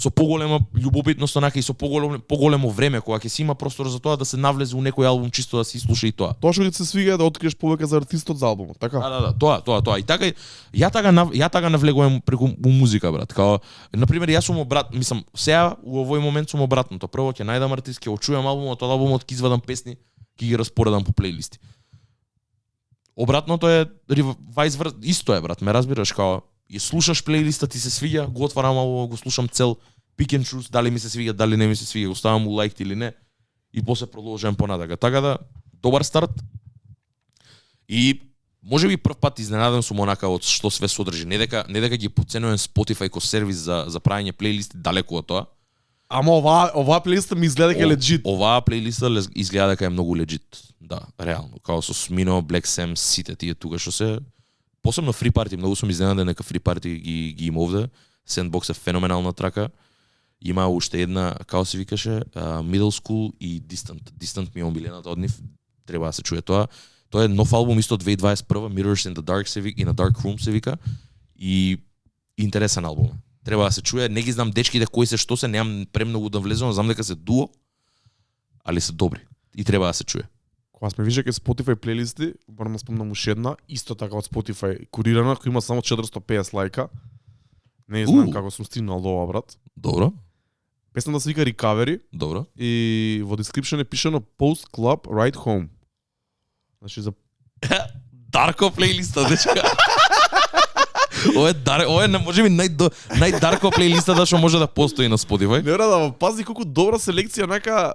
[SPEAKER 2] со поголема љубопитност онака и со поголемо време кога ќе си има простор за тоа да се навлезе у некој албум чисто да се слуша и тоа.
[SPEAKER 1] Тоа што ќе се свига да откриеш повеќе за артистот за албумот, така?
[SPEAKER 2] Да, тоа. И така ја така навлегувам преку музика, брат. Као на пример јас сум мислам, сега у овој момент сум обратното. Прво ќе најдам артист, ќе го чујам албумот, од албумот ќе извадам песни, ќе ги распоредам по плейлисти. Обратното е исто е, брат, ме разбираш, као и слушаш плейлиста, ти се свиѓа, го отварам албумот, го слушам цел, pick and choose, дали ми се свиѓа, дали не ми се свиѓа, го ставам у лайк или не, и после продолжувам понатака. Така да, добар старт. И можеби прв пат изненаден сум онака од што све содржи. Не дека ги потценувам Spotify ко сервис за правење плейлисти, далеку од тоа.
[SPEAKER 1] Ама оваа плейлиста ми изгледа дека е легит.
[SPEAKER 2] Оваа плейлиста изгледа дека е многу легит. Да, реално. Као со Смино, Black Sam, сите тие тука што се посебно Free Party, многу сум изненаден дека Free Party ги има овде. Sandbox е феноменална трака. Има уште една, како се викаше, Middle School и Distant. Distant ми е омилената од нив. Треба да се чуе тоа. Тоа е нов албум исто 2021, Mirrors in the Dark се вика, и на Dark Room се вика. И интересен албум. Треба да се чуе. Не ги знам дечките кои се, што се, немам премногу да влезам, знам дека се дуо, али се добри. И треба да се чуе.
[SPEAKER 1] Кога сме вижеки Spotify плейлисти, барам да спомнам уште една, исто така од Spotify курирана, која има само 450 лајка. Не знам како сум стигнал до ова, брат.
[SPEAKER 2] Добро.
[SPEAKER 1] Песната се вика Recovery.
[SPEAKER 2] Добро.
[SPEAKER 1] И во description е пишано Post Club Ride Home. Значи за
[SPEAKER 2] Дарко плейлиста, дечка. Ова е можеби најдарко плейлиста што може да постои на Spotify.
[SPEAKER 1] Не да пази колку добра селекција, онака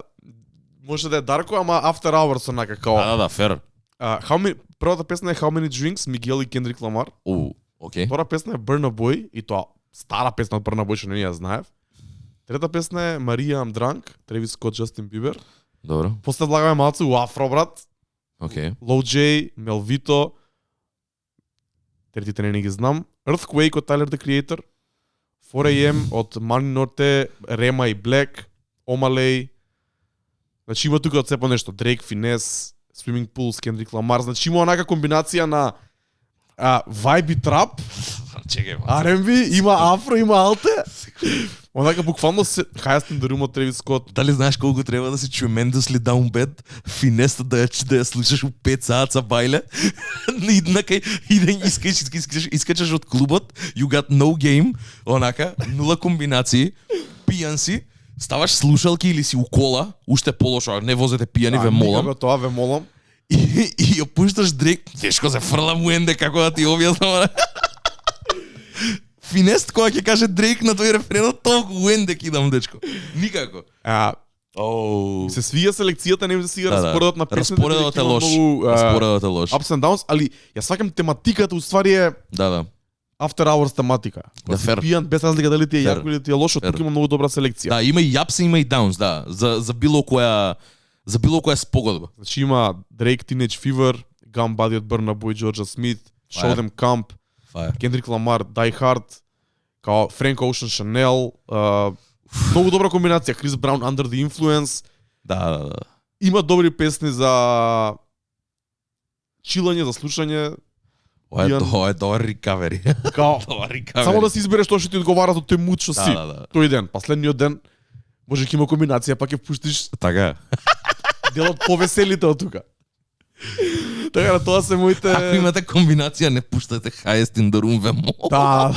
[SPEAKER 1] може да е Дарко, ама After Hours онака као.
[SPEAKER 2] Да, фер.
[SPEAKER 1] Првата песна е How Many Drinks, Мигел и Кендрик Ламар.
[SPEAKER 2] Окей.
[SPEAKER 1] Втора песна е Burna Boy, и тоа стара песна од Burna Boy што не ја знаев. Трета песна е Maria I'm Drunk, Travis Scott, Justin Bieber.
[SPEAKER 2] Добро.
[SPEAKER 1] После влагаме малку у Афро, брат.
[SPEAKER 2] Окей.
[SPEAKER 1] Low J, Melvito. Третите не ги знам. Earthquake од Tyler the Creator. 4AM од Money Norte, Rema и Black, Omaley. Значи има тука од сепа нешто. Drake, Finesse, Swimming Pools, Kendrick Lamar. Значи има онака комбинација на vibe и trap.
[SPEAKER 2] Чекај,
[SPEAKER 1] R&B, има Афро, има Алте. Онака буквално се Highest in the Room од Travis Scott.
[SPEAKER 2] Дали знаеш колку треба да си tremendously down bad, финеста да ја слушаш у 5 саат бајле, и да искачаш од клубот, you got no game, онака, нула комбинации, пијан си, ставаш слушалки или си у кола, уште полошо, не возете пијани, ве молам.
[SPEAKER 1] Никако тоа, ве молам.
[SPEAKER 2] И ја пушташ Дрейк, тешко се фрлам уенде како да ти објаснам. Финест кога ќе каже Дрейк на тој рефренот, толку уенде кидам, дечко. Никако.
[SPEAKER 1] Се свија селекцијата, не ми се свија распоредот на песните.
[SPEAKER 2] Распоредот е лош. Распоредот е лош.
[SPEAKER 1] Ups and downs, али ја сваќам тематиката уствари е
[SPEAKER 2] Да.
[SPEAKER 1] After Hours тематика.
[SPEAKER 2] Да,
[SPEAKER 1] Кога си пијан без разлика дали ти е
[SPEAKER 2] Fair.
[SPEAKER 1] јако или ти е лошо, тук има многу добра селекција.
[SPEAKER 2] Да, има и ups, има и downs, да. За било која спогодба.
[SPEAKER 1] Значи има Drake Teenage Fever, Gun Buddy од Burna Boy, Georgia Smith, Show
[SPEAKER 2] Fire.
[SPEAKER 1] Them Camp,
[SPEAKER 2] Fire.
[SPEAKER 1] Kendrick Lamar, Die Hard, као Frank Ocean, Chanel, многу добра комбинација, Chris Brown, Under the Influence.
[SPEAKER 2] Да.
[SPEAKER 1] Има добри песни за чилање, за слушање.
[SPEAKER 2] Ова е добар рекавери.
[SPEAKER 1] Као,
[SPEAKER 2] Добар рекавери.
[SPEAKER 1] само да си избереш тоа што ти одговара за тој муд што си.
[SPEAKER 2] Да.
[SPEAKER 1] Тој ден, последниот ден, може ќе има комбинација, па ќе пуштиш
[SPEAKER 2] Така.
[SPEAKER 1] делот повеселите од тука. Така да тоа се моите...
[SPEAKER 2] Ако имате комбинација, не пуштате Highest in the Room, ве молам.
[SPEAKER 1] Да,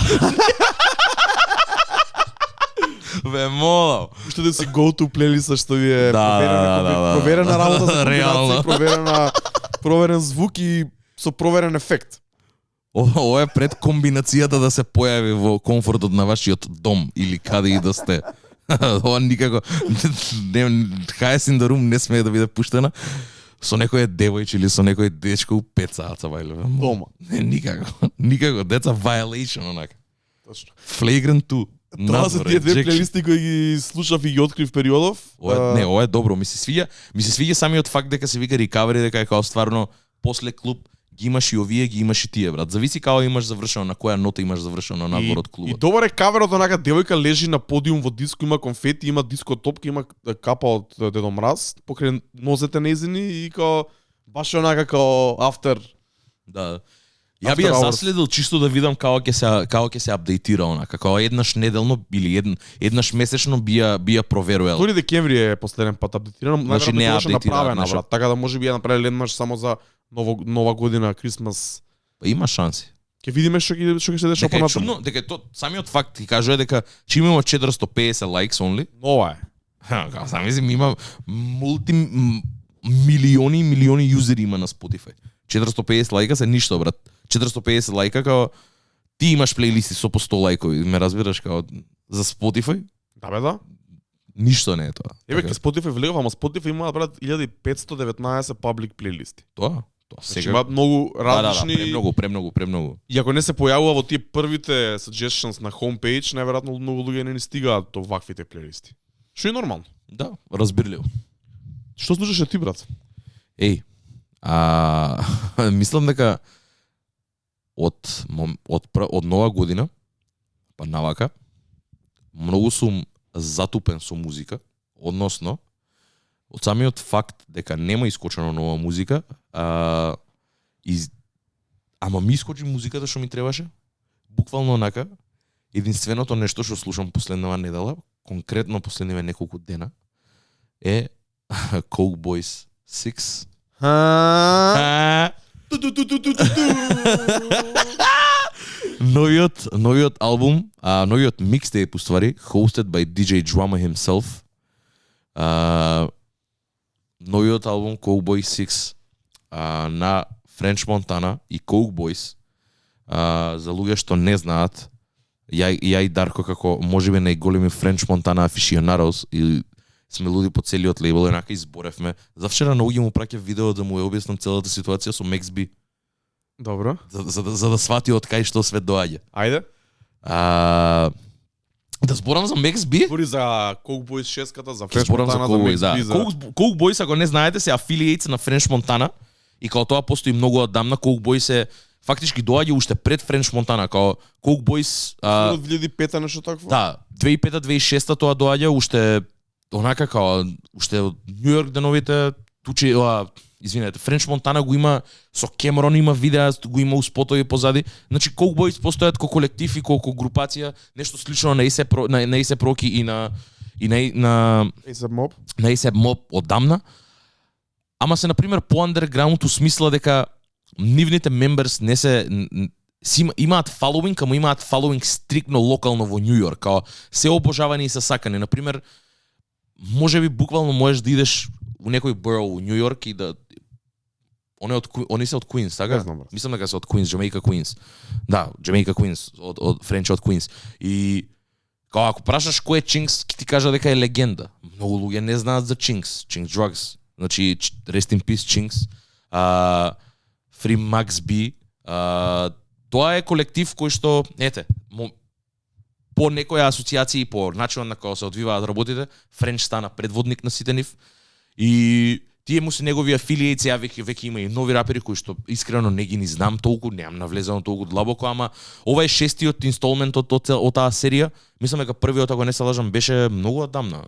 [SPEAKER 2] Ве молам.
[SPEAKER 1] што да си go to плейлиста што ви е
[SPEAKER 2] Да.
[SPEAKER 1] проверена работа за
[SPEAKER 2] Реално.
[SPEAKER 1] комбинација, проверен звук и со проверен ефект.
[SPEAKER 2] Ова е пред комбинацијата да се појави во комфортот на вашиот дом или каде и да сте. Ова никако Highest in the Room не смее да биде пуштена со некој девојче или со некој дечко у 5 саца бајле.
[SPEAKER 1] Дома.
[SPEAKER 2] Не, никако. Деца violation онака.
[SPEAKER 1] Точно.
[SPEAKER 2] Flagrant 2.
[SPEAKER 1] Тоа се тие две плейлисти кои ги слушав и ги открив периодов.
[SPEAKER 2] Ова е добро, ми се свиѓа самиот факт дека се вика recovery, дека е као стварно после клуб ги имаш и овие, ги имаш и тие, брат. Зависи како имаш завршено, на која нота имаш завршено надвор од
[SPEAKER 1] И
[SPEAKER 2] клубот.
[SPEAKER 1] добар е каверот, онака девојка лежи на подиум во диско, има конфети, има диско топка, има капа од Дедо Мраз, покрај нозете нејзини и као баш е онака као after.
[SPEAKER 2] Да. Ја би ја
[SPEAKER 1] After Hours.
[SPEAKER 2] заследил чисто да видам како ќе се апдейтира онака, како еднаш неделно или еднаш месечно би ја проверувал.
[SPEAKER 1] 2 декември е последен пат апдейтирано,
[SPEAKER 2] Значи не е
[SPEAKER 1] беше
[SPEAKER 2] апдейтирано,
[SPEAKER 1] направена,
[SPEAKER 2] нешто.
[SPEAKER 1] брат. Така да може би ја направиле еднаш само за нова година, Крисмас.
[SPEAKER 2] Има шанси.
[SPEAKER 1] Ќе видиме што ќе се деша
[SPEAKER 2] Дека е
[SPEAKER 1] понатаму.
[SPEAKER 2] чудно, дека то самиот факт ти кажува дека че има 450 likes only.
[SPEAKER 1] Нова е.
[SPEAKER 2] Ха, замислим има милиони юзери има на Spotify. 450 лајка се ништо, брат. 450 лајка као ти имаш плейлисти со по 100 лајкови, ме разбираш као за Spotify?
[SPEAKER 1] Да бе, да.
[SPEAKER 2] Ништо не е тоа.
[SPEAKER 1] Еве
[SPEAKER 2] Така,
[SPEAKER 1] ке Spotify влегов, ама Spotify има, брат, 1519 паблик плейлисти.
[SPEAKER 2] Тоа
[SPEAKER 1] Значи
[SPEAKER 2] сега.
[SPEAKER 1] има многу различни.
[SPEAKER 2] Премногу.
[SPEAKER 1] И ако не се појавува во тие првите suggestions на homepage, најверојатно многу луѓе не ни стигаат до ваквите плейлисти. Што е нормално.
[SPEAKER 2] Да, разбирливо.
[SPEAKER 1] Што слушаше ти, брат?
[SPEAKER 2] Еј, мислам дека од нова година па навака многу сум затупен со музика, односно од самиот факт дека нема искочено нова музика, ама ми искочи музиката што ми требаше, буквално онака, единственото нешто што слушам последнава недела, конкретно последниве неколку дена, е Coke Boys 6. Новиот албум, новиот микстейп уствари, hosted by DJ Drama himself. Новиот албум Coke Boys 6 на French Montana и Coke Boys. За луѓе што не знаат, ја и Дарко како можеби најголеми French Montana aficionados и сме луди по целиот лейбл, еднака изборевме. За вчера на Уги му праќа видео да му ја објаснам целата ситуација со Max B.
[SPEAKER 1] Добро.
[SPEAKER 2] За да свати од кај што свет доаѓа.
[SPEAKER 1] Ајде.
[SPEAKER 2] Да зборам за Max B?
[SPEAKER 1] Збори за Coke Boys 6-ката, за
[SPEAKER 2] Ќе
[SPEAKER 1] French
[SPEAKER 2] зборам за
[SPEAKER 1] Montana,
[SPEAKER 2] Coke Boys,
[SPEAKER 1] за
[SPEAKER 2] да.
[SPEAKER 1] Max B,
[SPEAKER 2] Coke Boys, ако не знаете, се affiliates на French Montana и као тоа постои многу одамна. Coke Boys е фактички доаѓа уште пред French Montana, као Coke Boys...
[SPEAKER 1] Од 2005 нешто такво?
[SPEAKER 2] Да, 2005-2006 тоа доаѓа уште онака као уште од Нью Йорк деновите тучи, извинете, French Montana го има со Cameron, има видеа, го има у спотови позади. Значи Coke Boys постојат како колектив и како групација, нешто слично на A$AP Rocky и на
[SPEAKER 1] A$AP Mob.
[SPEAKER 2] на A$AP Mob одамна. Ама се на пример по underground у смисла дека нивните members не се имаат following, ама имаат following стрикно локално во Нью Йорк, као се обожавани и се сакани. На пример, можеби буквално можеш да идеш у некој borough у Нью Йорк и да они се од Queens, така?
[SPEAKER 1] Не знам, брат.
[SPEAKER 2] Мислам дека се од Queens, Jamaica Queens. Да, Jamaica Queens, од Френч од Queens. И Као ако прашаш кој е Chinks, ќе ти кажа дека е легенда. Многу луѓе не знаат за Chinks, Chinks Drugs. Значи Rest in Peace Chinks. Free Max B. Тоа е колектив кој што по некои асоциации, по начинот на кој се одвиваат работите, Френч стана предводник на сите нив. И тие му се негови афилиети, сега веќе има и нови рапери кои што искрено не ги ни знам толку, немам навлезано толку длабоко, ама ова е шестиот инсталмент од таа серија. Мислам дека првиот, ако не се лажам, беше многу одамна.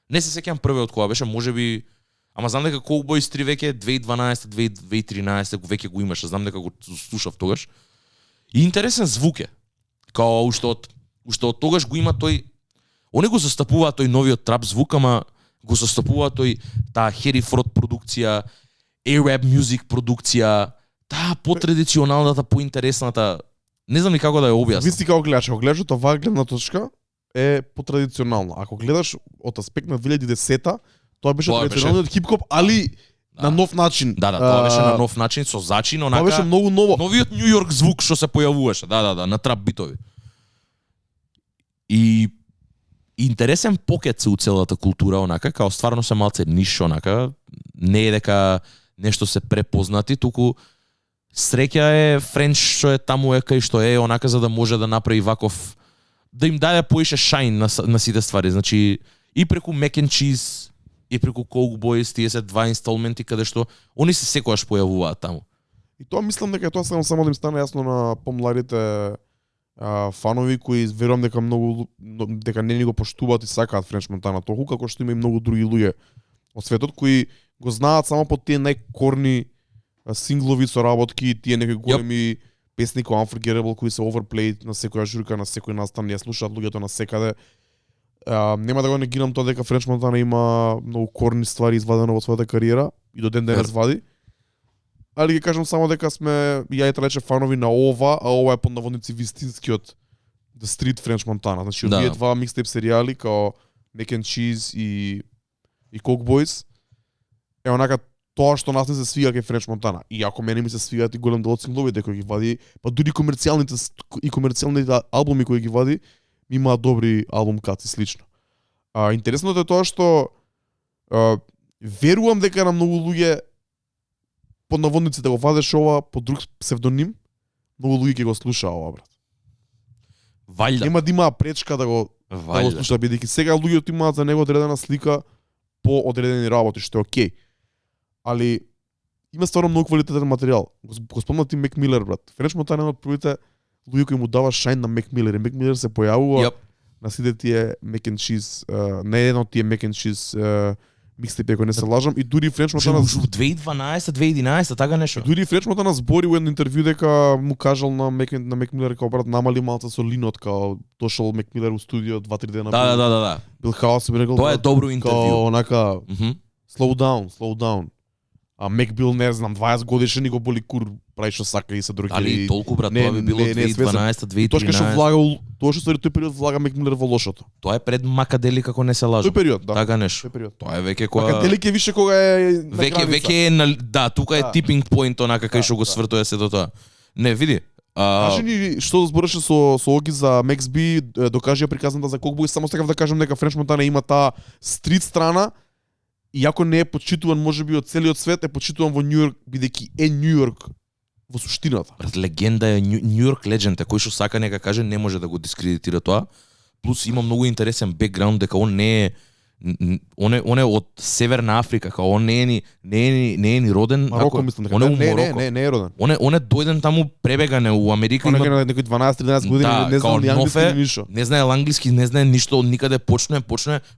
[SPEAKER 2] Не се сеќавам првиот кога беше, можеби, ама знам дека Cowboys 3 веќе 2012, 2013 веќе го имаше, знам дека го слушав тогаш. И интересен звук е. Као уште од тогаш го има тој, они го застапуваат тој новиот трап звук, ама го застапува тој таа Harry Fraud продукција, A-Rap Music продукција, таа потрадиционалната, поинтересната, не знам ни како да ја објаснам.
[SPEAKER 1] Виси како гледаш, ако гледаш од оваа гледна точка е потрадиционално. Ако гледаш од аспект на 2010-та, тоа беше традиционалниот хип-хоп, али на нов начин.
[SPEAKER 2] Да, тоа беше на нов начин со зачин, онака.
[SPEAKER 1] Тоа беше многу ново.
[SPEAKER 2] Новиот Нью Йорк звук што се појавуваше, да, на трап битови. И интересен покет се у целата култура, онака, као стварно се малце ниш, онака, не е дека нешто се препознати, туку среќа е Френч што е таму е кај што е, онака, за да може да направи ваков, да им даде поише шајн на сите ствари, значи, и преку Mac and Cheese, и преку Coke Boys, тие се два инсталменти каде што они се секогаш појавуваат таму.
[SPEAKER 1] И тоа мислам дека тоа само да им стане јасно на помладите фанови кои верувам дека не ни го поштуваат и сакаат Френч Монтана толку како што има и многу други луѓе од светот кои го знаат само по тие најкорни синглови со работки, тие некои големи песни како Unforgettable кои се overplayed на секоја журка, на секој настан, ја слушаат луѓето на секаде. Нема да го негирам тоа дека Френч Монтана има многу корни ствари извадено во својата кариера и до ден денес вади. Али ги кажам само дека сме ја и трече фанови на ова, а ова е под наводници вистинскиот The Street Френч Монтана. Значи овие два микстейп серијали као Mac and Cheese и Coke Boys е онака тоа што нас не се свига кај Френч Монтана. И ако мене ми се свигаат и голем дел од сингловите кои ги вади, па дури комерцијалните албуми кои ги вади, имаат добри албум каци слично. Интересното е тоа што верувам дека на многу луѓе под наводниците го вадеш ова под друг псевдоним, многу луѓе ќе го слушаа ова, брат.
[SPEAKER 2] Вајда.
[SPEAKER 1] Нема да има пречка да го слушаат, бидејќи сега луѓето имаат за него одредена слика по одредени работи, што е окей. Али има стварно многу квалитетен материјал. Го спомна ти Мек Милер, брат. Френч Монтана е од првите луѓе кои му дава шајн на Мек Милер. И Мек Милер се појавува на сите тие Mac and Cheese, не едно тие Mac and Cheese микстейп, ако не се лажам, и дури Френч Монтана
[SPEAKER 2] 2012-2011 така нешто.
[SPEAKER 1] Дури Френч Монтана збори во едно интервју дека му кажал на Мек Милер како брат намали малце со линот, као дошол Мек Милер у студио 2-3 дена.
[SPEAKER 2] Да.
[SPEAKER 1] Бил хаос, би рекол.
[SPEAKER 2] Тоа е добро интервју.
[SPEAKER 1] Као онака slow down. А Мек бил, не знам, 20 годишен и го боли кур, прави што сака и се други.
[SPEAKER 2] Али толку, брат, тоа би било 2012-2013.
[SPEAKER 1] Тоа што тој период влага Мек Милер во лошото.
[SPEAKER 2] Тоа е пред Макадели, како не се лажам.
[SPEAKER 1] Тој период, да.
[SPEAKER 2] Така нешто. Тоа е веќе кога
[SPEAKER 1] Макадели ке више кога е на граница.
[SPEAKER 2] Веќе е да, тука е типинг поинт онака кај што го свртува сето тоа. Не, види.
[SPEAKER 1] Кажи ни што збореше со Оги за Max B, докажи ја приказната за Coke Boys, само сакав да кажам дека Френч Монтана има таа стрит страна. Иако не е почитуван можеби од целиот свет, е почитуван во Њујорк бидејќи е Њујорк во суштината.
[SPEAKER 2] Брат, легенда е Њујорк легенд, кој што сака нека каже не може да го дискредитира тоа. Плюс има многу интересен бекграунд дека он не е он е од Северна Африка, као он не е ни роден.
[SPEAKER 1] Мароко мислам дека. Не е роден.
[SPEAKER 2] Он е дојден таму пребегане у Америка.
[SPEAKER 1] Он е на некои 12-13 години, не знае ни англиски ни ништо.
[SPEAKER 2] Не знае англиски, не знае ништо, од никаде почне,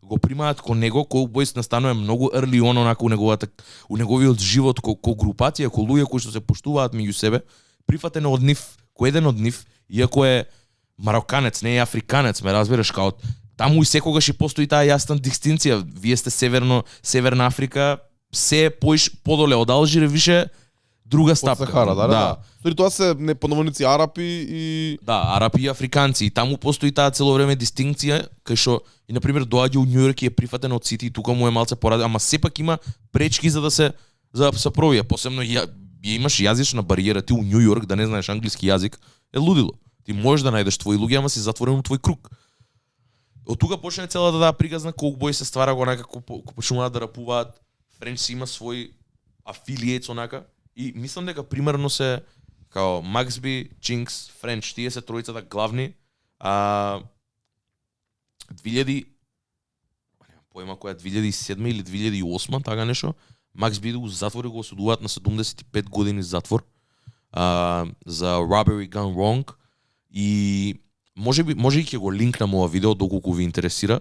[SPEAKER 2] го примаат кон него, кој Boys настанува многу early on онака у неговиот живот ко групација, ко луѓе кои што се поштуваат меѓу себе, прифатено од нив, кој еден од нив, иако е мароканец, не е африканец, ме разбираш, као таму и секогаш и постои таа јасна дистинција. Вие сте Северна Африка, се подоле од Алжир више друга стапка.
[SPEAKER 1] Од Сахара, да. Стори тоа се поновници арапи и
[SPEAKER 2] арапи и африканци. И таму постои таа цело време дистинција, кај што и на пример доаѓа у Њујорк и е прифатен од сите и тука му е малце поради, ама сепак има пречки за да се провија. Посебно имаш јазична бариера, ти у Њујорк да не знаеш англиски јазик е лудило. Ти можеш да најдеш твои луѓе, ама си затворен у твој круг. Од тука почна целата да приказна, Coke Boy се ствара го некако почнуваат да рапуваат, Френч си има свој афилиейтс онака и мислам дека примерно се као Максби, Чинкс, Френч, тие се тројцата главни. 2000 поема која 2007 или 2008, така нешто, Максби го затвори, го осудуваат на 75 години затвор за robbery gone wrong и може и ќе го линкнам ова видео доколку ви интересира.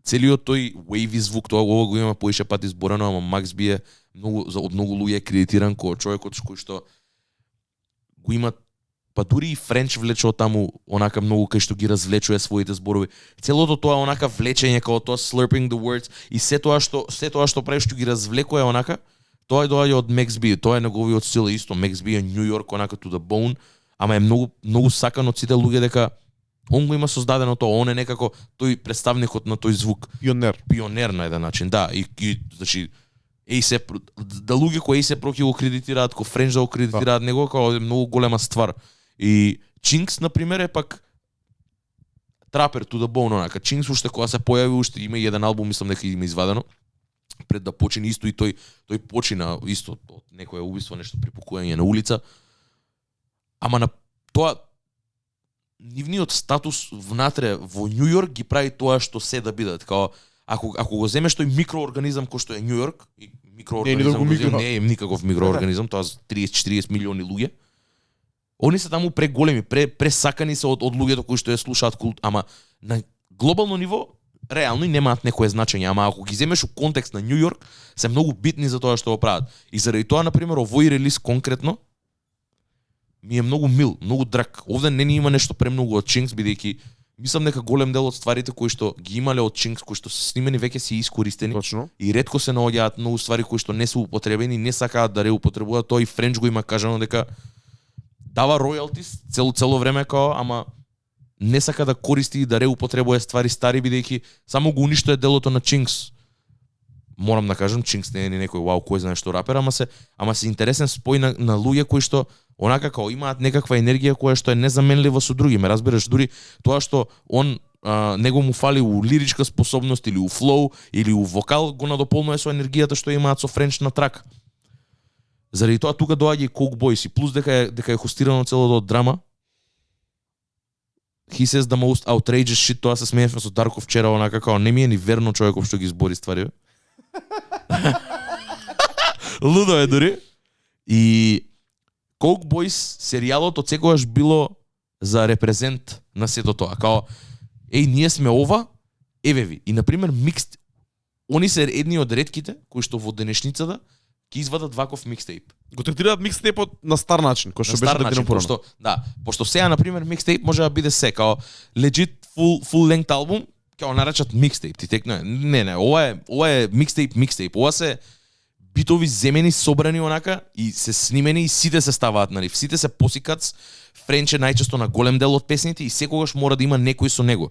[SPEAKER 2] Целиот тој wavy звук, тоа ова го има поише пати зборено, ама Максби е од многу луѓе кредитиран како човекот кој што го има, па дури и Френч влече од таму онака многу кај што ги развлечува своите зборови. Целото тоа е онака влечење како тоа slurping the words и се тоа што прави што ги развлекува онака, тоа е доаѓа од Max B, тоа е неговиот стил исто. Max B е New York онака to the bone, ама е многу сакан од сите луѓе дека он го има создадено тоа, он е некако тој представникот на тој звук. Пионер на еден начин, да, и значи да луѓе кои се проки го кредитираат, ко Френч да го кредитираат него, како е многу голема ствар. И Чинкс, например, е пак трапер to the bone, онака. Чинкс уште кога се појави, уште има еден албум, мислам дека има извадено, пред да почине исто и тој почина исто од некое убиство, нешто припукување на улица. Ама на тоа нивниот статус внатре во Њу Јорк ги прави тоа што се да бидат. Као ако го земеш тој микроорганизам кој што е Њу Јорк, и микроорганизам не е никаков микроорганизам, тоа 30-40 милиони луѓе. Они се таму преголеми, пресакани се од луѓето кои што ја слушаат култ, ама на глобално ниво реално и немаат некое значење, ама ако ги земеш у контекст на Њу Јорк, се многу битни за тоа што го прават. И заради тоа, например, овој релиз конкретно ми е многу мил, многу драг. Овде не ни има нешто премногу од Чинкс, бидејќи мислам дека голем дел од стварите кои што ги имале од Чинкс, кои што се снимени веќе се искористени.
[SPEAKER 1] Точно.
[SPEAKER 2] И ретко се наоѓаат многу ствари кои што не се употребени, не сакаат да реупотребуваат. Тоа и Френч го има кажано дека дава ројалтис цело време као, ама не сака да користи и да реупотребува ствари стари, бидејќи само го уништува делото на Чинкс. Морам да кажам, Чинкс не е ни некој вау кој знае што рапер, ама се интересен спој на луѓе кои што онака као имаат некаква енергија која што е незаменлива со други. Ме разбираш, дури тоа што он него му фали у лиричка способност или у флоу или у вокал, го надополнува со енергијата што имаат со Френч на трак. Заради тоа тука доаѓа и Coke Boys и плюс дека е хостирано целото од драма. He says the most outrageous shit, тоа се смеевме со Дарко вчера, онака као не ми е ни верно човеков што ги збори ствари. Лудо е дури. И Coke Boys серијалот од секогаш било за репрезент на сето тоа. Као ние сме ова, еве ви. И на пример микс, они се едни од ретките кои што во денешницата ќе извадат ваков микстейп.
[SPEAKER 1] Го третираат микстейпот на стар начин, кој што беше третиран порано.
[SPEAKER 2] Пошто сега на пример микстейп може да биде се као legit full length албум, ќе го наречат микстейп. Ти текна не, ова е микстейп. Ова се битови земени, собрани онака и се снимени и сите се ставаат на риф. Сите се посикац, Френч е најчесто на голем дел од песните и секогаш мора да има некој со него.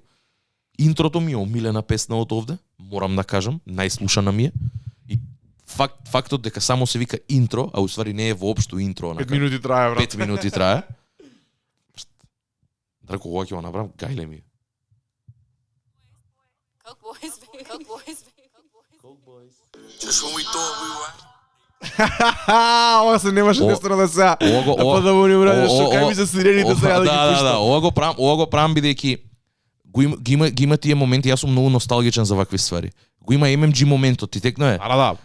[SPEAKER 2] Интрото ми е омилена песна од овде, морам да кажам, најслушана ми е. И фактот дека само се вика интро, а уствари не е воопшто интро, онака.
[SPEAKER 1] 5 минути трае, брат.
[SPEAKER 2] 5 минути трае. Драко, ова ќе го направам, гајле ми.
[SPEAKER 3] Coke Boys, baby. Coke Boys, baby.
[SPEAKER 2] Coke Boys.
[SPEAKER 4] Just when we thought we were.
[SPEAKER 1] Ова се немаше нестора да сега. Па да му не браде, што кај ми се сирените сега да ги пуштам.
[SPEAKER 2] Да, ова го правам бидејќи ги има тие моменти, јас сум многу носталгичен за вакви ствари. Го има MMG моментот, ти текно е.
[SPEAKER 1] Да.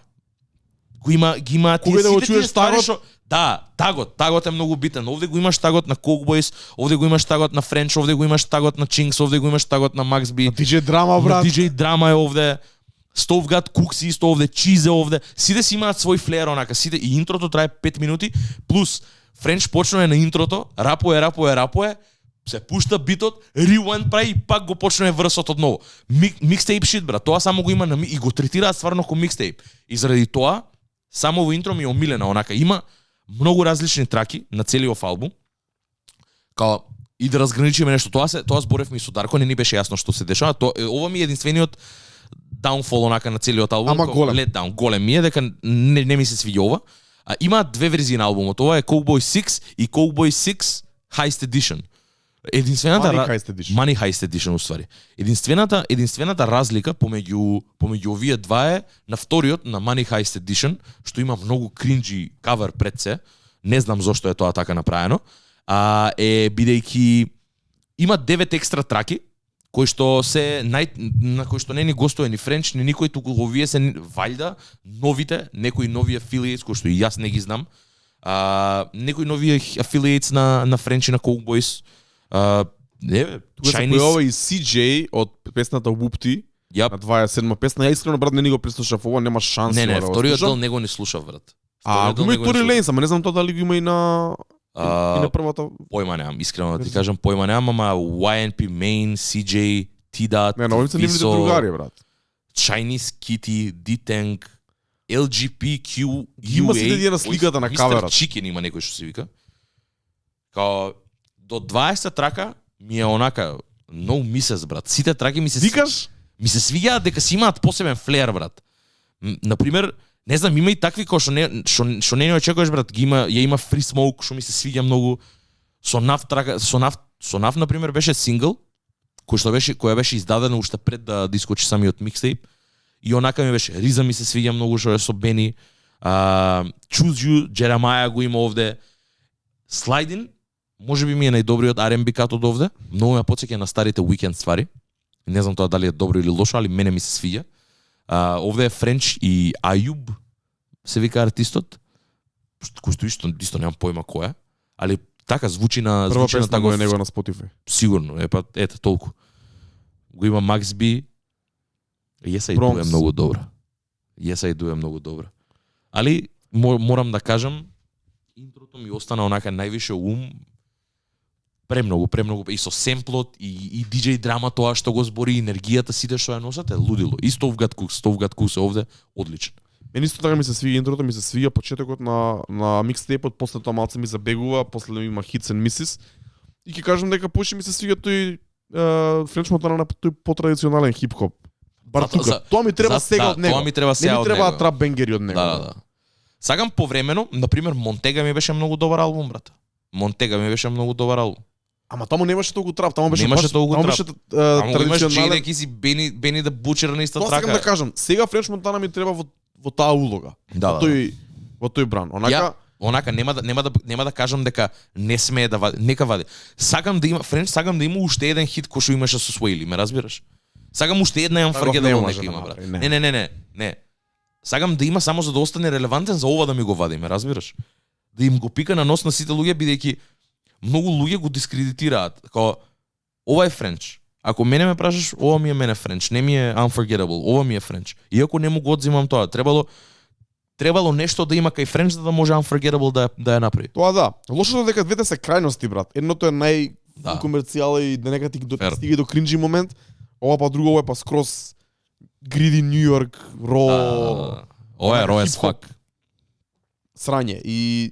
[SPEAKER 2] Ги има тие
[SPEAKER 1] кога да го
[SPEAKER 2] сите
[SPEAKER 1] чуеш
[SPEAKER 2] ствари
[SPEAKER 1] тагот?
[SPEAKER 2] Да, тагот е многу битен. Овде го имаш тагот на Coke Boys, овде го имаш тагот на Френч, овде го имаш тагот на Чинкс, овде го имаш тагот на Max B.
[SPEAKER 1] DJ Драма, брат.
[SPEAKER 2] DJ Драма е овде. Стовгат Кукси исто овде, Чизе овде. Сите си имаат свој флеер онака, сите и интрото трае 5 минути плюс Френч почнува на интрото, рапуе, се пушта битот, rewind прави и пак го почнува врсот одново. Микстейп шит, брат, тоа само го има на и го третираат стварно како микстейп. И заради тоа само во интро ми е омилена онака. Има многу различни траки на целиот албум. Као и да разграничиме нешто, тоа зборевме и со Дарко, не ни беше јасно што се дешава. Ова ми е единствениот downfall онака на целиот албум.
[SPEAKER 1] Ама голем.
[SPEAKER 2] Let down, голем ми е дека не ми се свиѓа ова. Има две верзии на албумот. Ова е Coke Boys 6 и Coke Boys 6 Heist Edition. Единствената
[SPEAKER 1] Money Heist Edition.
[SPEAKER 2] Money Heist Edition уствари. Единствената разлика помеѓу овие два е на вториот на Money Heist Edition, што има многу кринджи кавер пред се. Не знам зошто е тоа така направено. Бидејќи има 9 екстра траки кои што на кои што не ни гостува ни Френч, ни никој, туку овие се валјда новите, некои нови affiliates кои што и јас не ги знам. Некои нови affiliates на Френч и на Cowboys.
[SPEAKER 1] Тука се појава и CJ од песната Whoopty.
[SPEAKER 2] Yep.
[SPEAKER 1] На 27 песна. Ја искрено брат не го преслушав ова, нема шанси.
[SPEAKER 2] Не,
[SPEAKER 1] да го
[SPEAKER 2] вториот
[SPEAKER 1] слушам.
[SPEAKER 2] дел него не слушав, брат.
[SPEAKER 1] Го има и Тори Лейнс, ама не знам тоа дали го има и на првата.
[SPEAKER 2] Појма немам, искрено да ти кажам, појма немам, ама YNP Main, CJ, T-Dot,
[SPEAKER 1] Не, на овие се нивните другари, брат.
[SPEAKER 2] Chinese Kitty, D-Tank, LGBTQ,
[SPEAKER 1] Ги има сите тие на сликата на каверот.
[SPEAKER 2] Mr. Chicken има некој што се вика. Као до 20 трака ми е онака no misses, брат. Сите траки ми се
[SPEAKER 1] Викаш?
[SPEAKER 2] ми се свиѓаат дека си имаат посебен флер, брат. Например, не знам, има и такви кои што не очекуваш, брат. Ја има Free Smoke, што ми се свиѓа многу. Со Нав например беше сингл која беше издадена уште пред да искочи самиот микстейп. И онака ми беше Риза ми се свиѓа многу што е со Бени. Choose You, Jeremiah го има овде. Sliding можеби ми е најдобриот R&B кат од овде. Многу ме потсеќа на старите Weekend ствари. Не знам тоа дали е добро или лошо, али мене ми се свиѓа. Овде е Френч и Аюб се вика артистот. Кој што исто немам појма кој е, али така звучи на
[SPEAKER 1] Прва песна
[SPEAKER 2] тако
[SPEAKER 1] го е него на Spotify.
[SPEAKER 2] Сигурно, ете толку. Го има Макс Би. Јеса и
[SPEAKER 1] Bronx.
[SPEAKER 2] дуе многу добра. Јеса и дуе многу добра. Али морам да кажам, интрото ми остана онака највише ум. Премногу и со семплот и DJ драма тоа што го збори, енергијата сите што ја носат е лудило. И Stove Got Cooks е овде одличен.
[SPEAKER 1] Мене исто така ми се свиѓа интрото, ми се свиѓа почетокот на микстейпот, после тоа малце ми забегува, после има Hits and Misses. И ќе кажам дека поише ми се свиѓа тој Френч Монтана на тој потрадиционален хип-хоп. Бар тука. Тоа ми треба сега од него.
[SPEAKER 2] Тоа ми треба сега
[SPEAKER 1] не ми
[SPEAKER 2] од
[SPEAKER 1] треба
[SPEAKER 2] него.
[SPEAKER 1] трап бенгери од него.
[SPEAKER 2] Да. Сакам повремено, например, Монтега ми беше многу добар албум, брат. Монтега ми беше многу добар албум.
[SPEAKER 1] Ама таму немаше толку трап, таму беше
[SPEAKER 2] Немаше
[SPEAKER 1] баш,
[SPEAKER 2] толку
[SPEAKER 1] таму
[SPEAKER 2] трап.
[SPEAKER 1] беше
[SPEAKER 2] Ама имаш
[SPEAKER 1] традиционален.
[SPEAKER 2] Джейдеки си Бени да бучер на иста
[SPEAKER 1] Тоа сакам
[SPEAKER 2] трака.
[SPEAKER 1] да кажам, сега Френч Монтана ми треба во таа улога.
[SPEAKER 2] Да,
[SPEAKER 1] Во тој бран.
[SPEAKER 2] Онака нема да кажам дека не смее да вади, нека вади. Сакам да има уште еден хит кој што имаше со Swaley, ме разбираш? Сакам уште една Unforgettable нека има, брат. Не. Сакам да има само за да остане релевантен за ова да ми го вади, ме разбираш? Да им го пика на нос на сите луѓе бидејќи многу луѓе го дискредитираат. Као ова е Френч. Ако мене ме прашаш, ова ми е мене Френч, не ми е Unforgettable, ова ми е Френч. Иако не му го одзимам тоа, требало нешто да има кај Френч за да може Unforgettable да ја направи.
[SPEAKER 1] Тоа да. Лошото е дека двете се крајности, брат. Едното е
[SPEAKER 2] Да.
[SPEAKER 1] комерцијала и да нека ти
[SPEAKER 2] Фер.
[SPEAKER 1] стига до кринџи момент, ова па друго, ова е па скроз гриди Нью Йорк,
[SPEAKER 2] Ова е ро as
[SPEAKER 1] хип-хоп.
[SPEAKER 2] fuck.
[SPEAKER 1] Срање и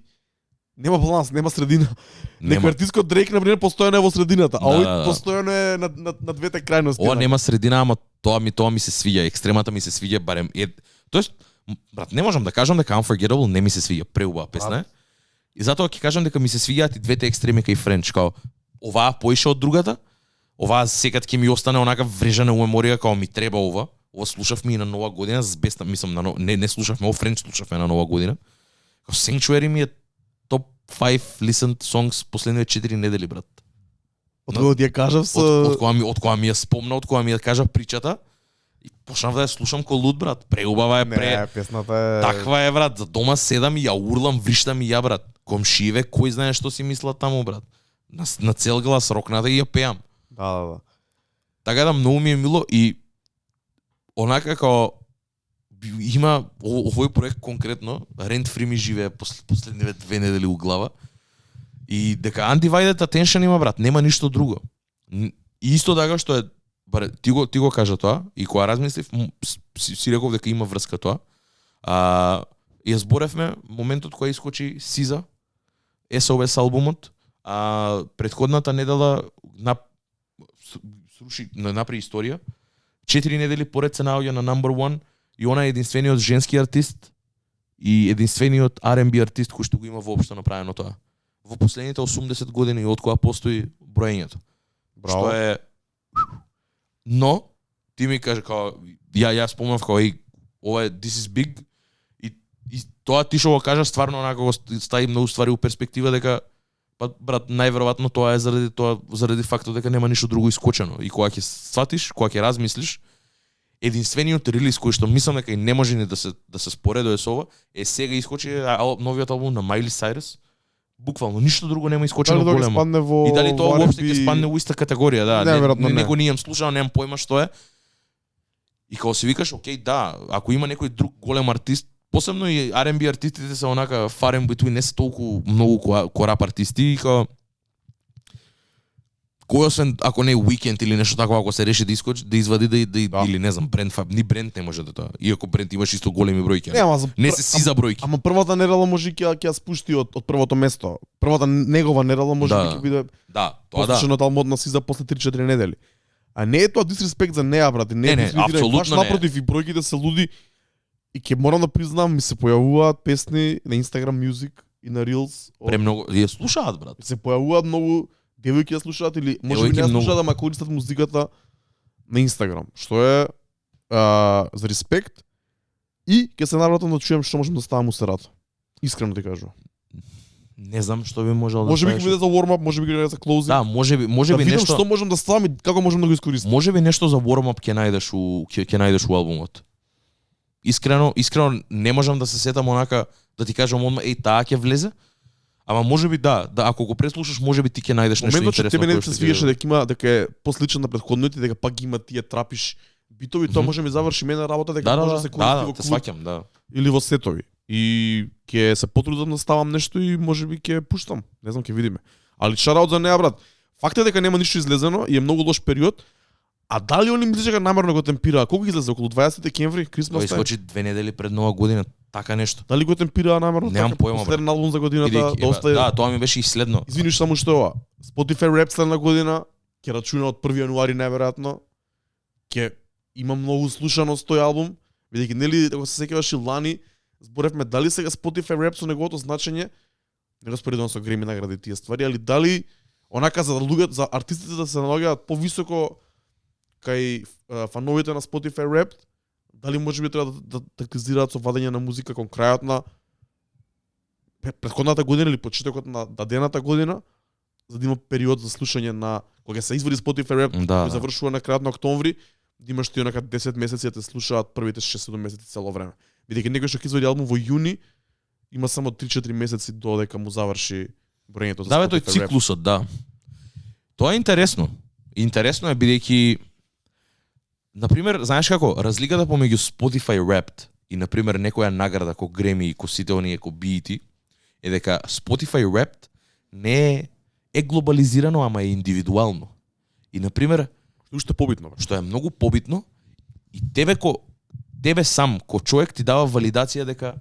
[SPEAKER 1] нема баланс, нема средина.
[SPEAKER 2] Нема.
[SPEAKER 1] Некој артистко Дрейк на пример постојано е во средината, а овој
[SPEAKER 2] Да.
[SPEAKER 1] постојано е на двете крајности.
[SPEAKER 2] Ова нема средина, ама тоа ми се свиѓа, екстремата ми се свиѓа барем. Тоест, брат, не можам да кажам дека Unforgettable не ми се свиѓа, преубава песна е. И затоа ќе кажам дека ми се свиѓаат и двете екстреми кај Френч, као оваа поише од другата, оваа секад ќе ми остане онака врежана у меморија као ми треба ова. Ова слушавме и на Нова година, збесна, мислам не слушавме, ова Френч слушавме на Нова година. Као Sanctuary ми е топ 5 listened songs последните 4 недели, брат.
[SPEAKER 1] Од кога ти ја кажав со
[SPEAKER 2] Од кога ми ја спомна, од кога ми ја кажа причата, и почнав да ја слушам ко луд, брат. Преубава е,
[SPEAKER 1] Не, песната е
[SPEAKER 2] таква е, брат. За дома седам и ја урлам, вриштам и ја, брат. Комшиеве, кој знае што си мислат таму, брат. На цел глас рокната и ја пеам.
[SPEAKER 1] Да.
[SPEAKER 2] Така да многу ми е мило и онака као има овој проект конкретно, Rent Free ми живее последниве 2 недели у глава. И дека Undivided Attention има, брат, нема ништо друго. И исто така што е, баре, ти го кажа тоа и кога размислив, си реков дека има врска тоа. Ја зборевме моментот кога искочи Сиза, SOS албумот, претходната недела направи историја. 4 недели поред се наоѓа на number 1 и она е единствениот женски артист и единствениот R&B артист кој што го има воопшто направено тоа во последните 80 години од кога постои броењето.
[SPEAKER 1] Браво.
[SPEAKER 2] Што е но ти ми кажа као ја спомнав као ова е this is big и тоа ти што го кажа стварно онака го стави многу ствари у перспектива дека па брат најверојатно тоа е заради фактот дека нема ништо друго искочено и кога ќе сватиш, кога ќе размислиш единствениот релиз кој што мислам дека и не може ни да се споредува со ова е сега искочи новиот албум на Майли Сайрес. Буквално ништо друго нема искочено
[SPEAKER 1] Дали
[SPEAKER 2] големо.
[SPEAKER 1] спадне во
[SPEAKER 2] И дали тоа
[SPEAKER 1] во
[SPEAKER 2] уопште
[SPEAKER 1] R&B?
[SPEAKER 2] ќе спадне во иста категорија, да.
[SPEAKER 1] Неверојатно не.
[SPEAKER 2] Него не имам слушал, немам појма што е. И кога си викаш, окей, да, ако има некој друг голем артист, посебно и R&B артистите се онака far in between, не се толку многу ко рап артисти и као кој освен ако не е Weekend или нешто такво, ако се реши да искочи, да извади да. Или не знам, бренд ни бренд не може да тоа. Иако бренд имаш исто големи бројки.
[SPEAKER 1] Не, ама
[SPEAKER 2] не се си за бројки.
[SPEAKER 1] Ама првата недела може ќе ја спушти од првото место. Првата негова недела може би ќе биде
[SPEAKER 2] да, тоа да.
[SPEAKER 1] послушано од албумот на Сиза после 3-4 недели. А не е тоа дисреспект за неа, брат, не,
[SPEAKER 2] апсолутно
[SPEAKER 1] баш напротив и бројките се луди и ќе морам да признам ми се појавуваат песни на Instagram Music и на Reels.
[SPEAKER 2] Премногу ја слушаат, брат.
[SPEAKER 1] Се појавуваат многу девојки ја слушаат или може би не ја слушаат, ама користат музиката на Instagram, што е за респект и ќе се навратам да чуем што можам да ставам у серата. Искрено ти кажувам.
[SPEAKER 2] Не знам што би можел да
[SPEAKER 1] може би
[SPEAKER 2] ставиш.
[SPEAKER 1] ќе биде за warm up, може би ќе биде за closing.
[SPEAKER 2] Да, може би
[SPEAKER 1] да видам
[SPEAKER 2] нешто
[SPEAKER 1] што можам да ставам и како можам да го искористам.
[SPEAKER 2] Може би нешто за warm up ќе најдеш у албумот. Искрено не можам да се сетам онака да ти кажам одма таа ќе влезе. Ама може би да, ако го преслушаш, може би ти ќе најдеш нешто интересно.
[SPEAKER 1] Моментот че тебе не се свиеше дека е посличен на претходните, дека пак ги има тие трапиш битови, тоа може ми заврши мене работа дека може да се користи во
[SPEAKER 2] клуб. Сваќам, да.
[SPEAKER 1] Или во сетови. И ќе се потрудам да ставам нешто и може би ќе пуштам. Не знам, ќе видиме. Али шараут за неа, брат. Факт е дека нема ништо излезено и е многу лош период. А дали они мислиш дека намерно го темпираа? Колку излезе? Околу 20 декември, Крисмас
[SPEAKER 2] тај? Тој искочи 2 недели пред Нова година, така нешто.
[SPEAKER 1] Дали го темпираа намерно?
[SPEAKER 2] Немам појма, брат.
[SPEAKER 1] Последен албум за годината, доста е.
[SPEAKER 2] Да, тоа ми беше и следно.
[SPEAKER 1] Извиниш само што ова. Spotify Rap следна година ќе рачуна од 1 јануари најверојатно. Ќе има многу слушаност тој албум, бидејќи нели ако се сеќаваш и лани зборевме дали сега Spotify Rap со неговото значење, не го споредувам со Греми награди тие ствари, али дали онака за луѓето, за артистите да се наоѓаат повисоко кај фановите на Spotify Rap, дали може би треба да тактизираат со вадење на музика кон крајот на претходната година или почетокот на дадената година, за да има период за слушање на кога се извади Spotify Rap, кој завршува на крајот на октомври, да имаш ти онака 10 месеци да те слушаат првите 6-7 месеци цело време. Бидејќи некој што ќе извади албум во јуни, има само 3-4 месеци додека му заврши броењето за Spotify Rap.
[SPEAKER 2] Да, тој циклусот, да. Тоа е интересно. Интересно е бидејќи например, знаеш како, разликата помеѓу Spotify Wrapped и например некоја награда ко Греми и ко сите оние ко BET е дека Spotify Wrapped не е глобализирано, ама е индивидуално. И например,
[SPEAKER 1] уште побитно,
[SPEAKER 2] што е многу побитно и тебе сам ко човек ти дава валидација дека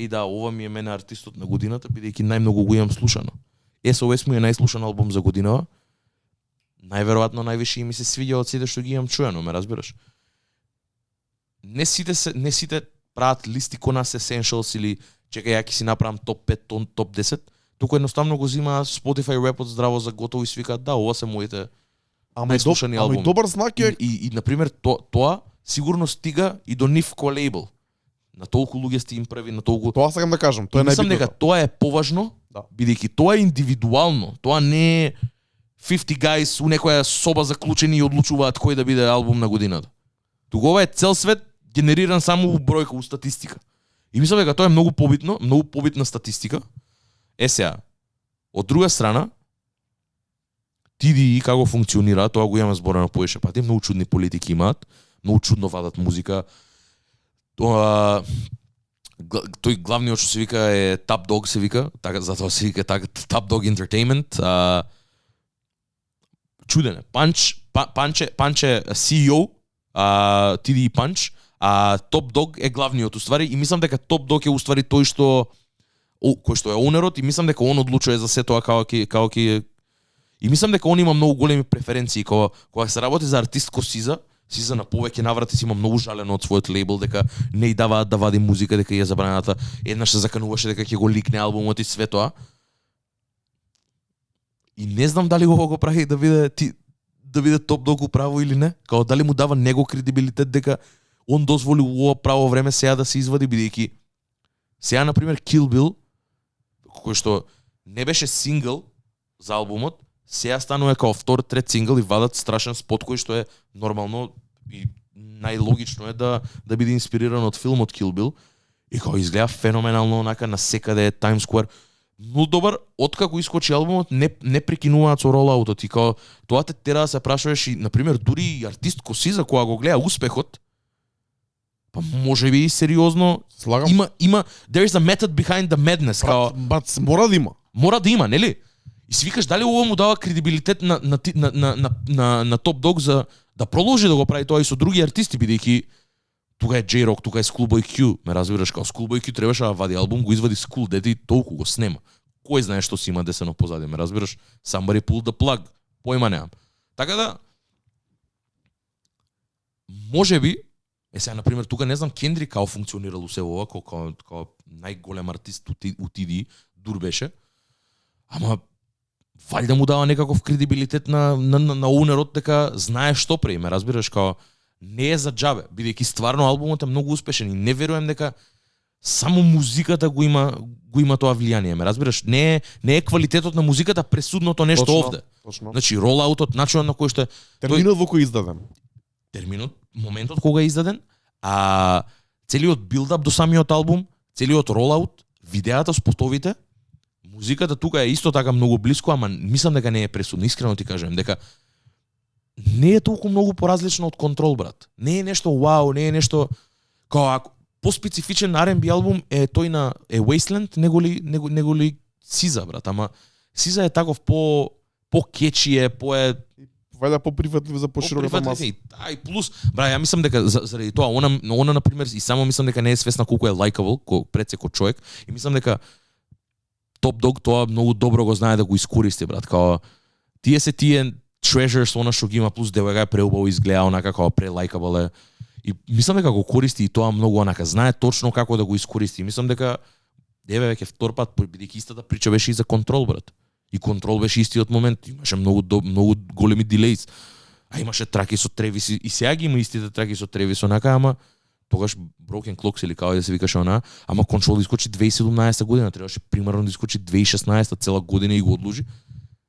[SPEAKER 2] да, ова ми е мене артистот на годината, бидејќи најмногу го имам слушано. SOS ми е најслушан албум за годинава. Најверојатно највише ми се свиѓа од сите што ги имам чуено, ме разбираш. Не сите прават листи кон нас Essentials или чекај ја ќе си направам топ 5, топ 10, туку едноставно го зима Spotify Rap-от здраво за готово и свикаат да, ова се моите најслушани албуми.
[SPEAKER 1] Ама и добар знак е
[SPEAKER 2] и например тоа сигурно стига и до нив ко лейбл. На толку луѓе сте им прави, на толку.
[SPEAKER 1] Тоа сакам да кажам, тоа е најбитно.
[SPEAKER 2] Мислам дека тоа е поважно, бидејќи тоа е индивидуално, тоа не е 50 guys у некоја соба заклучени и одлучуваат кој да биде албум на годината. Тугова е цел свет генериран само у бројка, у статистика. И мислам дека тоа е многу побитна статистика. Сега, од друга страна, TDI како функционира, тоа го имаме зборено поише пати, многу чудни политики имаат, многу чудно вадат музика. Тој главниот што се вика е Top Dog се вика, така затоа се вика така Top Dog Entertainment. Чудене. Панче CEO, TDI Punch, а Top Dog е главниот уствари и мислам дека Top Dog е уствари тој што кој што е оунерот и мислам дека он одлучува за се тоа како ќе и мислам дека он има многу големи преференции кога се работи за артист ко Сиза на повеќе наврати си има многу жалено од својот лейбл дека не и даваат да вади музика, дека ја забранената. Еднаш се закануваше дека ќе го ликне албумот и све тоа. И не знам дали го прави да биде Top Dog право или не. Као дали му дава него кредибилитет дека он дозволи у ова право време сега да се извади, бидејќи сега, например, Kill Bill, кој што не беше сингл за албумот, сега станува као втор, трет сингл и вадат страшен спот кој што е нормално и најлогично е да биде инспириран од филмот Kill Bill. И као изгледа феноменално, онака насекаде Times Square. Но добар, откако искочи албумот, не прекинуваат со ролаутот. И као тоа те тера да се прашуваш и, например, дури и артист Косиза, кога го гледа успехот, па може би сериозно
[SPEAKER 1] Слагам.
[SPEAKER 2] има there is a method behind the madness. Као
[SPEAKER 1] Брат, мора да има.
[SPEAKER 2] мора да има, нели? И си викаш дали ова му дава кредибилитет на Top Dog за да продолжи да го прави тоа и со други артисти, бидејќи тука е J-Rock, тука е Schoolboy Q, ме разбираш, као Schoolboy Q требаше да вади албум, го извади School, дете и толку го снема. Кој знае што си има десено позади, ме разбираш? Somebody pull the plug. Појма немам. Така да можеби сега, например, тука не знам Кендрик као функционирал се ова, као најголем артист утиди, дур беше. Ама валјда му дава некаков кредибилитет на оунерот дека знае што прави, ме разбираш, као не е за џабе, бидејќи стварно албумот е многу успешен и не верувам дека само музиката го има тоа влијание, ме разбираш? Не е квалитетот на музиката пресудното нешто
[SPEAKER 1] Точно,
[SPEAKER 2] овде.
[SPEAKER 1] Точно.
[SPEAKER 2] Значи ролаутот, начинот на кој што е
[SPEAKER 1] Терминот во кој издаден.
[SPEAKER 2] терминот, моментот кога е издаден, а целиот билдап до самиот албум, целиот ролаут, видеата, спотовите, музиката тука е исто така многу блиско, ама мислам дека не е пресудно, искрено ти кажам, дека не е толку многу поразлично од Контрол, брат. Не е нешто вау, не е нешто као ако поспецифичен R&B албум е тој на Wasteland, него ли Сиза, брат, ама Сиза е таков по кетчи е,
[SPEAKER 1] Вајда поприфатлив за пошироката маса.
[SPEAKER 2] И плюс, бра, ја мислам дека заради тоа она на пример и само мислам дека не е свесна колку е лайкабл пред секој човек и мислам дека Top Dog тоа многу добро го знае да го искористи, брат, као тие treasures она што ги има плюс девојка е преубаво изгледа онака како прелайкабл е. И мислам дека го користи и тоа многу онака, знае точно како да го искористи. Мислам дека еве веќе втор пат бидејќи истата прича беше и за Контрол, брат. И Контрол беше истиот момент, имаше многу големи дилејс. А имаше траки со Тревис и сега ги има истите траки со Тревис онака, ама тогаш Broken Clocks или како да се викаше она, ама Control искочи 2017 година, требаше примерно да искочи 2016 цела година и го одложи.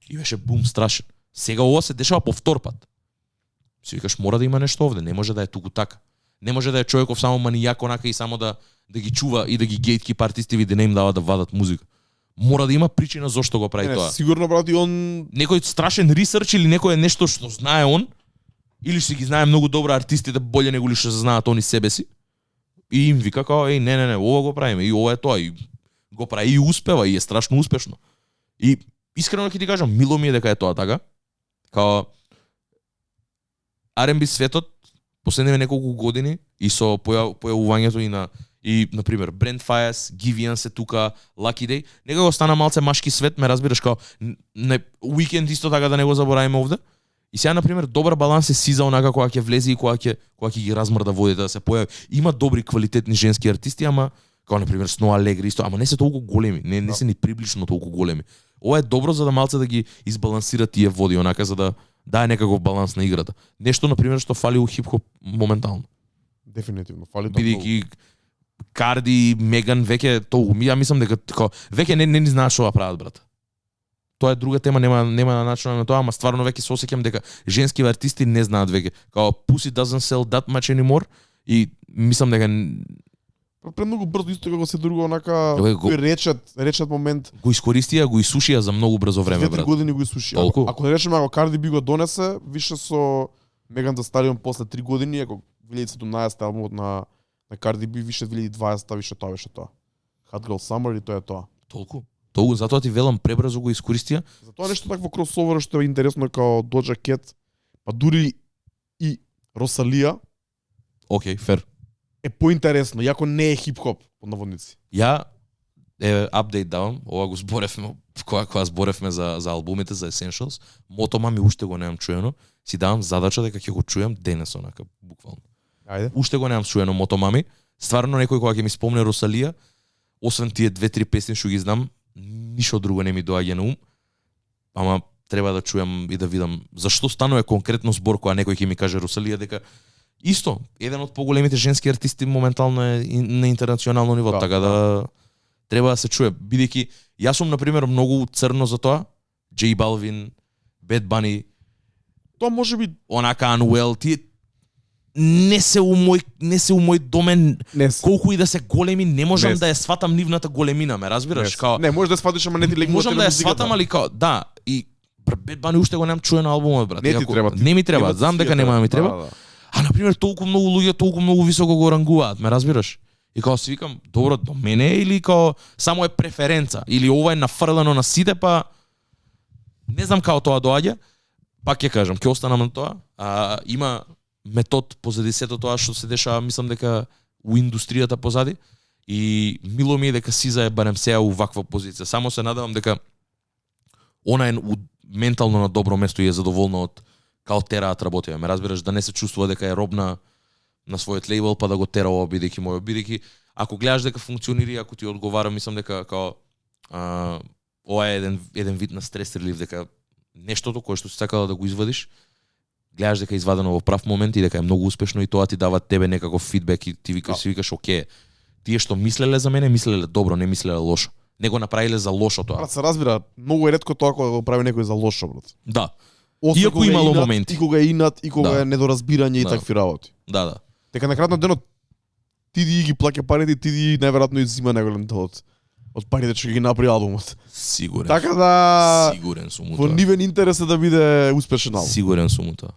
[SPEAKER 2] И беше бум страшен. Сега ова се дешава по втор пат. Си викаш мора да има нешто овде, не може да е туку така. Не може да е човеков само манијак онака и само да ги чува и да ги гейтки артистиви да не им дава да вадат музика. Мора да има причина зошто го прави тоа.
[SPEAKER 1] Сигурно, брат, и он
[SPEAKER 2] некој страшен ресерч или некој е нешто што знае он или што ги знае многу добро артистите боле него ли што знаат они себе си. И им вика као не, ова го правиме и ова е тоа и го прави и успева и е страшно успешно. И искрено ќе ти кажам, мило ми е дека е тоа така. Као R&B светот последниве неколку години и со појавувањето и на пример Brent Faiyaz, Giveon се тука, Lucky Day, некако стана малце машки свет, ме разбираш као Weekend исто така да не го заборавиме овде. И сега на пример добар баланс е Сиза онака кога ќе влезе и кога ќе ги размрда водите да се појави. Има добри квалитетни женски артисти, ама као на пример Snow Allegri исто, ама не се толку големи, не се ни приближно толку големи. Ова е добро за да малце да ги избалансира тие води онака за да дае некаков баланс на играта. Нешто на пример што фали у хип-хоп моментално.
[SPEAKER 1] дефинитивно фали тоа.
[SPEAKER 2] Бидејќи Карди, Меган веќе толку, ја мислам дека веќе не ни знаат што да прават, брат. Тоа е друга тема, нема на начин на тоа, ама стварно веќе се осеќам дека женски артисти не знаат веќе. Као Pussy doesn't sell that much anymore и мислам дека
[SPEAKER 1] премногу брзо исто како се друго онака
[SPEAKER 2] Кој
[SPEAKER 1] речат момент.
[SPEAKER 2] го искористија, го исушија за многу брзо време,
[SPEAKER 1] 2-3
[SPEAKER 2] брат.
[SPEAKER 1] години го исушија.
[SPEAKER 2] Толку?
[SPEAKER 1] Ако речеме ако Карди би го донесе, више со Меган Thee Stallion после 3 години, ако 2017 албумот на Карди би више 2020 више тоа беше тоа. Hot Girl Summer и тоа е тоа.
[SPEAKER 2] Толку, затоа ти велам пребрзо го искористија.
[SPEAKER 1] Затоа нешто такво кросовер што е интересно као Doja Cat, па дури и Росалија
[SPEAKER 2] Океј, фер.
[SPEAKER 1] е поинтересно, иако не е хип-хоп, под наводници.
[SPEAKER 2] Ја апдейт давам, ова го зборевме кога зборевме за албумите за Essentials. Motomami уште го немам чуено, си давам задача дека ќе го чујам денес онака буквално.
[SPEAKER 1] Ајде.
[SPEAKER 2] Уште го немам чуено Motomami. Стварно некој кога ќе ми спомне Росалија, освен тие 2-3 песни што ги знам, ништо друго не ми доаѓа на ум. Ама треба да чујам и да видам зашто станува конкретно збор кога некој ќе ми каже Русалија дека исто, еден од поголемите женски артисти моментално е на интернационално ниво,
[SPEAKER 1] Да,
[SPEAKER 2] така да треба да се чуе, бидејќи јас сум на пример многу црно за тоа, J Balvin, Bad Bunny,
[SPEAKER 1] Тоа може би
[SPEAKER 2] онака Anuel, тие не се у мој домен,
[SPEAKER 1] не се.
[SPEAKER 2] колку и да се големи, не можам
[SPEAKER 1] Не
[SPEAKER 2] да ја сватам нивната големина, ме разбираш? Као,
[SPEAKER 1] Не, може да сватиш, ама не ти легнува
[SPEAKER 2] можам да ја
[SPEAKER 1] телевизиката.
[SPEAKER 2] сватам, али као, да, и Bad Bunny уште го немам чуено албумот, брат.
[SPEAKER 1] Не ти
[SPEAKER 2] Иако-
[SPEAKER 1] треба.
[SPEAKER 2] Не ми треба, знам дека нема да ми треба.
[SPEAKER 1] Да.
[SPEAKER 2] А на пример толку многу луѓе толку многу високо го рангуваат, ме разбираш? И као си викам, добро, до мене е или као само е преференца или ова е нафрлено на сите, па не знам како тоа доаѓа. Пак ќе кажам, ќе останам на тоа. Има метод позади сето тоа што се дешава, мислам дека у индустријата позади и мило ми е дека Сиза е барем сега у ваква позиција. Само се надевам дека она е у ментално на добро место и е задоволна од као тераат работија. Ме разбираш, да не се чувствува дека е роб на својот лейбл па да го тера ова бидејќи мој, бидејќи ако гледаш дека функционира и ако ти одговара, мислам дека као ова е еден вид на стрес релив, дека нештото кое што си сакала да го извадиш, гледаш дека е извадено во прав момент и дека е многу успешно и тоа ти дава тебе некаков фидбек и ти викаш, си викаш оке, тие што мислеле за мене, мислеле добро, не мислеле лошо. Не го направиле за лошо тоа.
[SPEAKER 1] Брат, се разбира, многу е ретко тоа кога го прави некој за лошо, брат.
[SPEAKER 2] Да.
[SPEAKER 1] Освен
[SPEAKER 2] Иако
[SPEAKER 1] кога е
[SPEAKER 2] имало
[SPEAKER 1] инат,
[SPEAKER 2] моменти.
[SPEAKER 1] И кога е инат, и кога
[SPEAKER 2] Да.
[SPEAKER 1] е недоразбирање и
[SPEAKER 2] Да.
[SPEAKER 1] такви работи.
[SPEAKER 2] Да, да.
[SPEAKER 1] Дека на крајот на денот ти ги плаќа парите и ти најверојатно иззима најголем дел од парите што ги направи албумот.
[SPEAKER 2] Сигурен.
[SPEAKER 1] Така да
[SPEAKER 2] Сигурен сум у
[SPEAKER 1] во
[SPEAKER 2] тоа.
[SPEAKER 1] нивен интерес е да биде успешен албум.
[SPEAKER 2] Сигурен сум у тоа.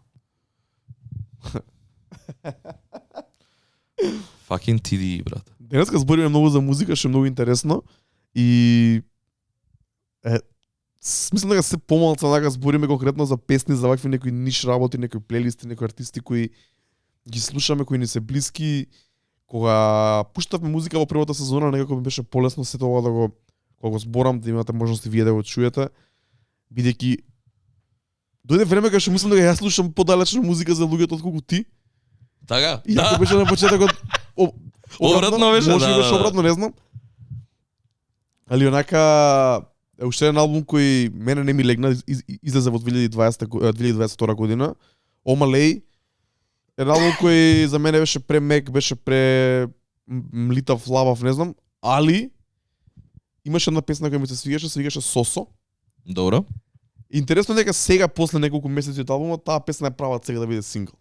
[SPEAKER 2] Fucking TDE, брат.
[SPEAKER 1] Денеска збориме многу за музика, што е многу интересно и мислам дека се помалку онака збориме конкретно за песни, за вакви некои ниш работи, некои плейлисти, некои артисти кои ги слушаме, кои ни се блиски. Кога пуштавме музика во првата сезона, некако ми беше полесно се тоа да го кога го зборам, да имате можност и вие да го чуете, бидејќи дојде време кога што мислам дека јас слушам подалечна музика за луѓето отколку ти.
[SPEAKER 2] Така?
[SPEAKER 1] И ако беше на почетокот
[SPEAKER 2] Обратно беше,
[SPEAKER 1] може
[SPEAKER 2] да,
[SPEAKER 1] би беше
[SPEAKER 2] да.
[SPEAKER 1] обратно, не знам. Али онака е уште еден албум кој мене не ми легна, излезе во 2022 година. Омалей, еден албум кој за мене беше премек, беше млитав, лавав, не знам, али имаше една песна која ми се свигаше Сосо.
[SPEAKER 2] Добро.
[SPEAKER 1] Интересно е дека сега после неколку месеци од албумот таа песна е права сега да биде сингл.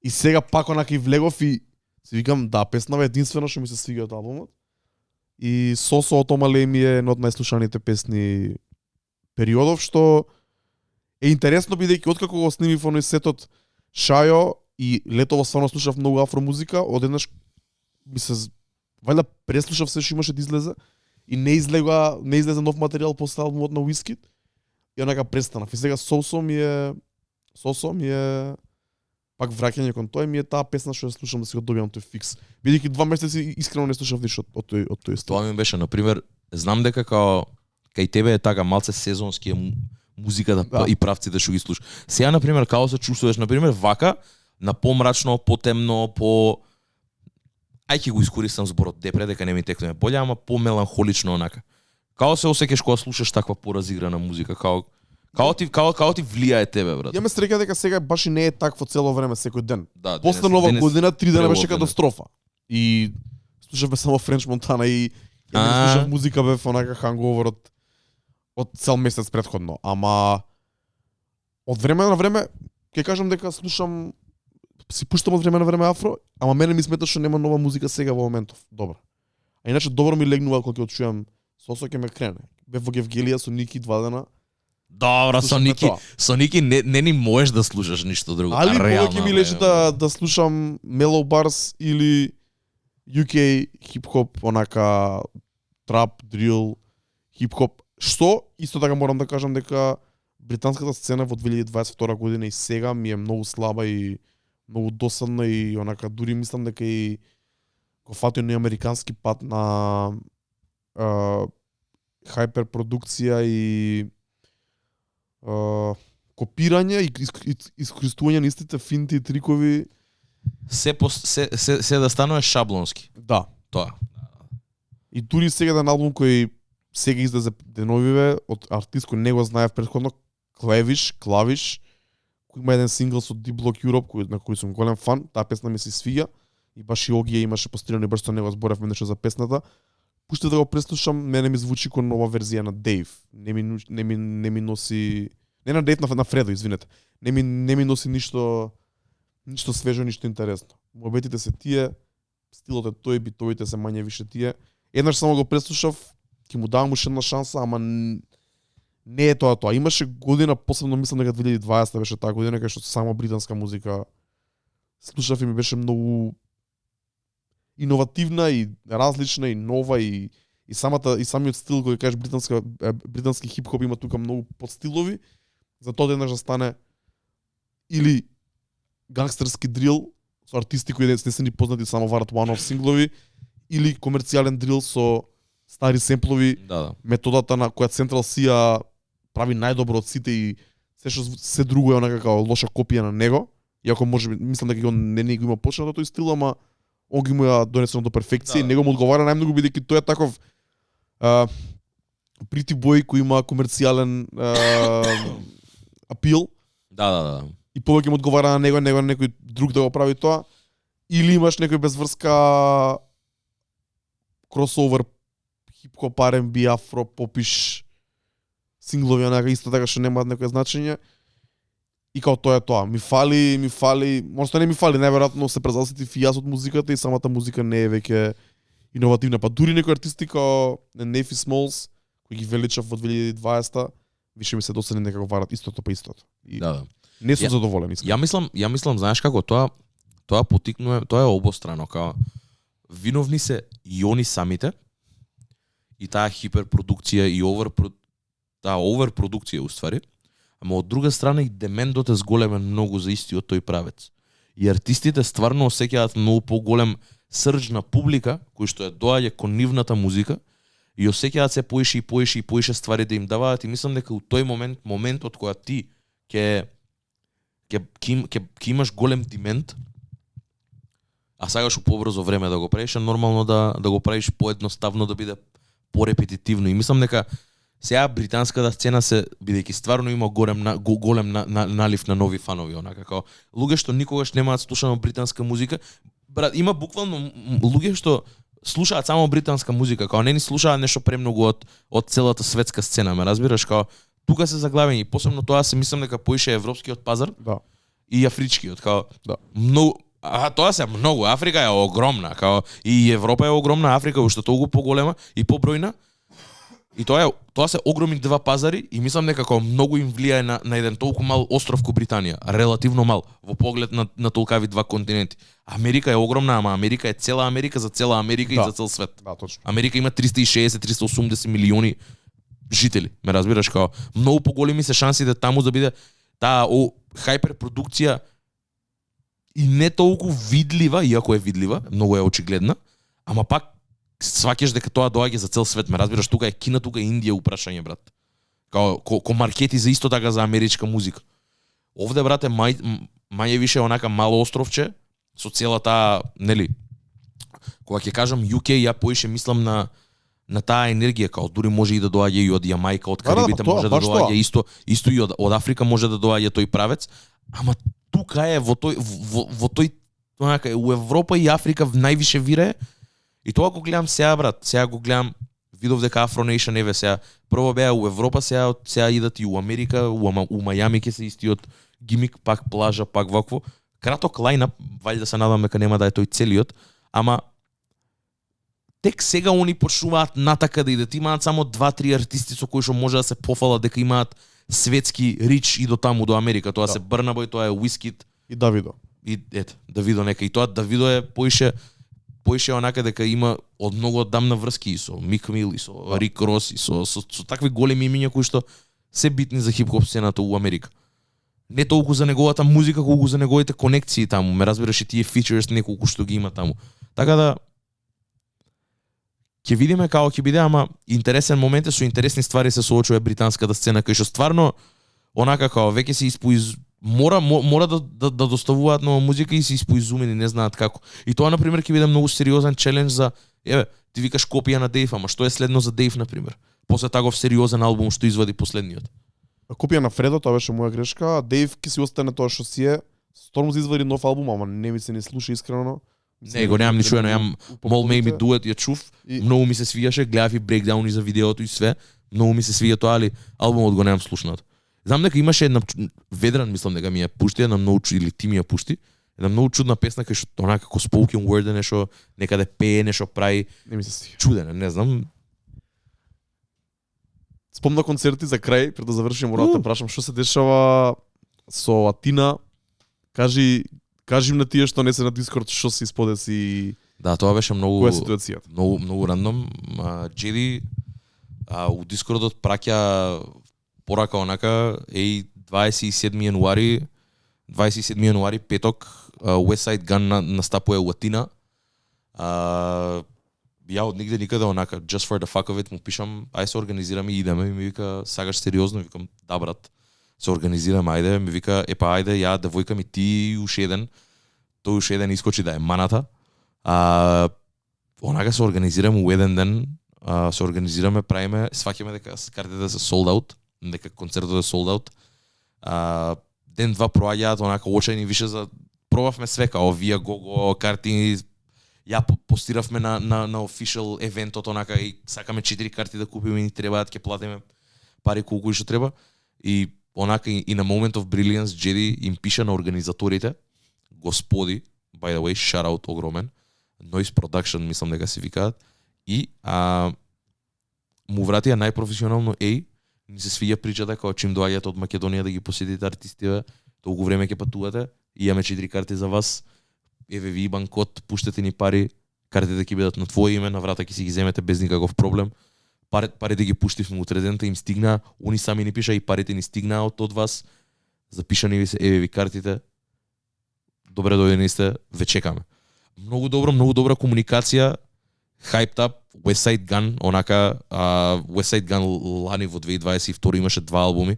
[SPEAKER 1] И сега пак онака и влегов и си викам да, песната е единствена што ми се свига од албумот. И Сосо од Омалей ми е една од најслушаните песни периодов, што е интересно бидејќи откако го снимив оној сетот Шајо и летово стварно слушав многу афромузика, одеднаш ми се вајда преслушав се што имаше да излезе и не излезе нов материјал после албумот на Уискид. И онака престанав. И сега Сосо ми е пак враќање кон тоа ми е таа песна што ја слушам да си го добиам тој фикс. Бидејќи 2 месеци искрено не слушав ништо од тој стил.
[SPEAKER 2] Тоа ми беше, на пример, знам дека као кај тебе е така малце сезонски музиката
[SPEAKER 1] Да.
[SPEAKER 2] и правците што ги слушаш. Сега на пример како се чувствуваш на пример вака на помрачно, потемно, ај ќе го искористам зборот депре дека не ми текне боле, ама помеланхолично онака. Како се осеќаш кога слушаш таква поразиграна музика, како ти влијае тебе, брат?
[SPEAKER 1] Јаме среќа дека сега баш и не е такво цело време секој ден.
[SPEAKER 2] Да,
[SPEAKER 1] После нова година 3 дена беше
[SPEAKER 2] преопреден.
[SPEAKER 1] катастрофа. И слушавме само Френч Монтана и ја не слушав музика бев онака ханговор од цел месец претходно. Ама од време на време ќе кажам дека слушам си пуштам од време на време афро, ама мене ми смета што нема нова музика сега во моментов. Добро. А иначе добро ми легнува кога ќе чујам Сосо ќе ме крене. Бев во Гевгелија со Ники 2 дена.
[SPEAKER 2] Добро, со
[SPEAKER 1] Слушаме
[SPEAKER 2] Ники,
[SPEAKER 1] тоа.
[SPEAKER 2] со Ники не ни можеш да слушаш ништо друго.
[SPEAKER 1] Али
[SPEAKER 2] реално,
[SPEAKER 1] повеќе ми
[SPEAKER 2] бе,
[SPEAKER 1] лежи да слушам Mellow Bars или UK хип-хоп, онака трап, дрил, хип-хоп. Што исто така морам да кажам дека британската сцена во 2022 година и сега ми е многу слаба и многу досадна и онака дури мислам дека и го фатил на американски пат на хајперпродукција и копирање и искористување на истите финти и трикови.
[SPEAKER 2] се да станува шаблонски.
[SPEAKER 1] Да.
[SPEAKER 2] Тоа.
[SPEAKER 1] И дури сега еден албум кој сега излезе деновиве од артист кој не го знаев претходно, клавиш, кој има еден сингл со Deep Block Europe, на кој сум голем фан, таа песна ми се свиѓа и баш и Огија имаше постирано брз со него, зборев менеше за песната. Пуште да го преслушам, мене ми звучи како нова верзија на Дейв. Не ми носи, не на Дейв, на Фредо, извинете. Не ми носи ништо свежо, ништо интересно. Мобетите се тие, стилот е тој, битовите се мање више тие. Еднаш само го преслушав, ќе му давам уште една шанса, ама не е тоа. Имаше година, посебно мислам дека 2020 беше таа година, кај што само британска музика слушав и ми беше многу иновативна и различна и нова и самиот стил кој кажеш британски хип-хоп има тука многу подстилови, за тоа еднаш да стане или гангстерски дрил со артисти кои не се ни познати, само варат one-off синглови, или комерцијален дрил со стари семплови.
[SPEAKER 2] Да.
[SPEAKER 1] Методата на која Central C ја прави најдобро од сите и се друго е онака како лоша копија на него. Иако можеби мислам дека не го има почнато тој стил, ама он ги му ја донесено до перфекција и него му одговара најмногу бидејќи тој е таков pretty boy кој има комерцијален апил.
[SPEAKER 2] Да.
[SPEAKER 1] И повеќе му одговара на него некој друг да го прави тоа. Или имаш некој безврска кросовер хип-хоп, R&B, афро, попиш синглови онака исто така што немаат некој значење. И као тоа е тоа. Ми фали, можда не ми фали, најверојатно се презаситив и јас од музиката и самата музика не е веќе иновативна. Па дури некои артисти као Neffy Smalls, кои ги величав во 2020, више ми се досадни дека го варат истото па истото. И
[SPEAKER 2] Да.
[SPEAKER 1] не сум задоволен, искрено.
[SPEAKER 2] Ја мислам, знаеш како тоа потикнува, тоа е обострано, као виновни се и они самите и таа хиперпродукција и таа оверпродукција уствари. Ама од друга страна и демендот е зголемен многу за истиот тој правец. И артистите стварно осеќаат многу поголем срж на публика кој што ја доаѓа кон нивната музика и осеќаат се поише ствари да им даваат и мислам дека у тој моментот кога ти ќе имаш голем демент, а сакаш побрзо време да го правиш, е нормално да го правиш поедноставно, да биде порепетитивно. И мислам дека сега британската сцена се, бидејќи стварно има голем налив на нови фанови, онака како луѓе што никогаш немаат слушано британска музика, брат, има буквално луѓе што слушаат само британска музика, како не ни слушаат нешто премногу од целата светска сцена, ме разбираш, како тука се заглавени, посебно тоа се мислам дека поише европскиот пазар.
[SPEAKER 1] Да.
[SPEAKER 2] И афричкиот, како
[SPEAKER 1] да.
[SPEAKER 2] Многу, тоа се многу, Африка е огромна, како и Европа е огромна, Африка уште толку поголема и побројна. И тоа се огромни два пазари и мислам дека како многу им влијае на еден толку мал остров ко Британија, релативно мал во поглед на толкави два континенти. Америка е огромна, ама Америка е цела Америка за цела Америка и за цел свет.
[SPEAKER 1] Да, точно.
[SPEAKER 2] Америка има 360-380 милиони жители, ме разбираш, како многу поголеми се шансите таму да биде таа хајперпродукција и не толку видлива, иако е видлива, многу е очигледна, ама пак сваќаш дека тоа доаѓа за цел свет, ме разбираш, тука е Кина, тука е Индија упрашање, брат. Као ко маркети за исто така за америчка музика. Овде, брат, е мање више онака мало островче со целата, нели, кога ќе кажам UK, ја поише мислам на таа енергија, као дури може и да доаѓа и од Јамајка, од Карибите може да доаѓа исто и од Африка може да доаѓа тој правец, ама тука е во тој онака у Европа и Африка највише вирае. И тоа го гледам сега, брат. Сега го гледам, видов дека Afro Nation еве сега. Прво беа у Европа, сега идат и у Америка, у Мајами ќе се истиот гимик, пак плажа, пак вакво. Краток лајнап, валјда се надам дека нема да е тој целиот, ама тек сега они почнуваат натака да идат. Имаат само 2-3 артисти со кои што може да се пофалат дека имаат светски рич и до таму, до Америка. Тоа се Burna Boy, тоа е Wizkid
[SPEAKER 1] и Давидо.
[SPEAKER 2] И Давидо нека. И тоа Давидо е поише онака дека има од многу оддамна врски и со Мик Мил и со Рик Рос и со такви големи имиња кои што се битни за хип-хоп сцената у Америка. Не толку за неговата музика, колку за неговите конекции таму. Ме разбираш и тие фичерс неколку што ги има таму. Така да ќе видиме како ќе биде, ама интересен момент е, со интересни ствари се соочува британската сцена, кај што стварно онака како веќе се мора да доставуваат нова музика и се испоизумени, не знаат како. И тоа на пример ќе биде многу сериозен челендж за ти викаш копија на Дейв, ама што е следно за Дейв на пример? После таков сериозен албум што извади последниот.
[SPEAKER 1] копија на Фредо, тоа беше моја грешка. Дейв ќе си остане тоа што си е. Stormzy извади нов албум, ама не ми се не слуша искрено.
[SPEAKER 2] Не, го немам ни чуено, јам Mol Made Me Do It, ја чув,
[SPEAKER 1] И-
[SPEAKER 2] многу ми се свијаше, гледав и брейкдауни за видеото и све, многу ми се свија тоа, али албумот го немам слушнат. Знам дека имаше една Ведран, мислам дека ми ја пушти, една многу или ти ми ја пушти, една многу чудна песна кај што онака како spoken word нешто, некаде пее, нешто прави,
[SPEAKER 1] Не ми се стига.
[SPEAKER 2] чуден, не знам.
[SPEAKER 1] Спомна концерти за крај, пред да завршим, морам да те прашам што се дешава со Атина. Кажи им на тие што не се на Дискорд, што се исподеси,
[SPEAKER 2] Да, тоа беше многу
[SPEAKER 1] која е ситуацијата.
[SPEAKER 2] многу рандом. Джеди у Дискордот праќа порака онака, 27 јануари, петок, Westside Gun настапува у Атина. Ја од нигде никаде онака, just for the fuck of it, му пишам, ај се организираме и идеме, и ми вика, сагаш сериозно, викам, да брат, се организираме, ајде, ми вика, епа ајде, ја, девојка ми ти уште еден, тој уште еден искочи да е маната. Онака се организираме у еден ден, се организираме, правиме, сваќаме дека картите се sold out, дека концертот е sold out. Ден два проаѓаат онака очајни више за пробавме све као вија го карти. Ја постиравме на official евентот онака и сакаме 4 карти да купиме и ни требаат, ќе платиме пари колку и што треба. И онака и на Moment of Brilliance Jedi им пиша на организаторите, господи, by the way, shout out огромен, Noise Production мислам дека се викаат, и му вратија најпрофесионално ни се свиѓа причата како чим доаѓате од Македонија да ги посетите артистите, толку време ќе патувате, и имаме 4 карти за вас, еве ви банкот, пуштете ни пари, картите ќе бидат на твое име, на врата ќе си ги земете без никаков проблем. Парите ги пуштивме утре дента, им стигна, они сами ни пиша и парите ни стигнаат од вас. Запишани ви се, еве ви картите. Добре дојдени сте, ве чекаме. Многу добра комуникација, hyped up, Westside Gun, онака, Westside Gun лани во 2022 имаше 2 албуми.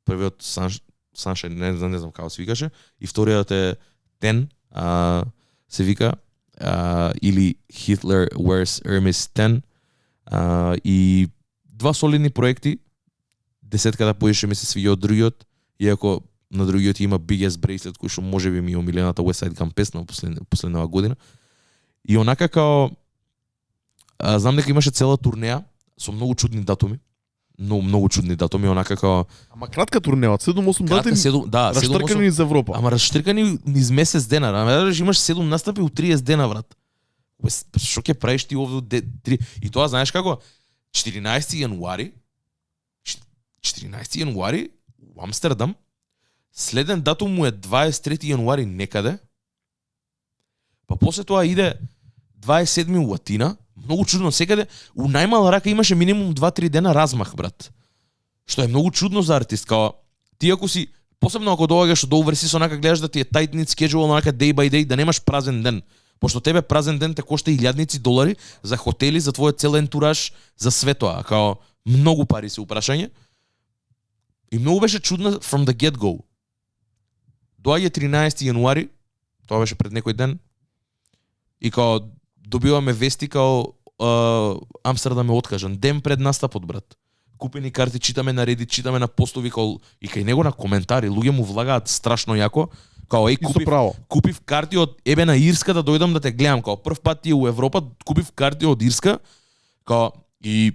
[SPEAKER 2] Првиот Sunshine, не знам како се викаше, и вториот е Ten, се вика, или Hitler Wears Hermes 10, и 2 солидни проекти, десетката поише ми се свиѓа од другиот, иако на другиот има Big Ass Bracelet, кој што можеби ми е омилената Westside Gun песна последнава година. И онака као знам дека имаше цела турнеја со многу чудни датуми. Многу чудни датуми, онака као
[SPEAKER 1] Ама кратка турнеја, 7-8 дати, раштркани из Европа.
[SPEAKER 2] Ама раштркани низ месец дена. Ама имаш 7 настапи у 30 дена, брат. Што ќе правиш ти овде 3? И тоа знаеш како? 14 јануари у Амстердам. Следен датум му е 23 јануари некаде. Па после тоа иде 27 у Атина. Многу чудно, секаде у најмала рака имаше минимум 2-3 дена размах, брат. Што е многу чудно за артист, као ти ако си посебно ако доаѓаш до overseas, онака гледаш да ти е tight knit schedule, онака day by day, да немаш празен ден. Пошто тебе празен ден те кошта $1000 за хотели, за твојот цел ентураж, за све тоа, као многу пари се упрашање. И многу беше чудно from the get go. Доаѓа 13 јануари, тоа беше пред некој ден, и као добиваме вести као Амстердам е откажан. Ден пред настапот, брат. Купени карти, читаме на Reddit, читаме на постови, као и кај него на коментари, луѓе му влагаат страшно јако, као купив карти од ебе на Ирска да дојдам да те гледам, као прв пат ти е у Европа, купив карти од Ирска, као и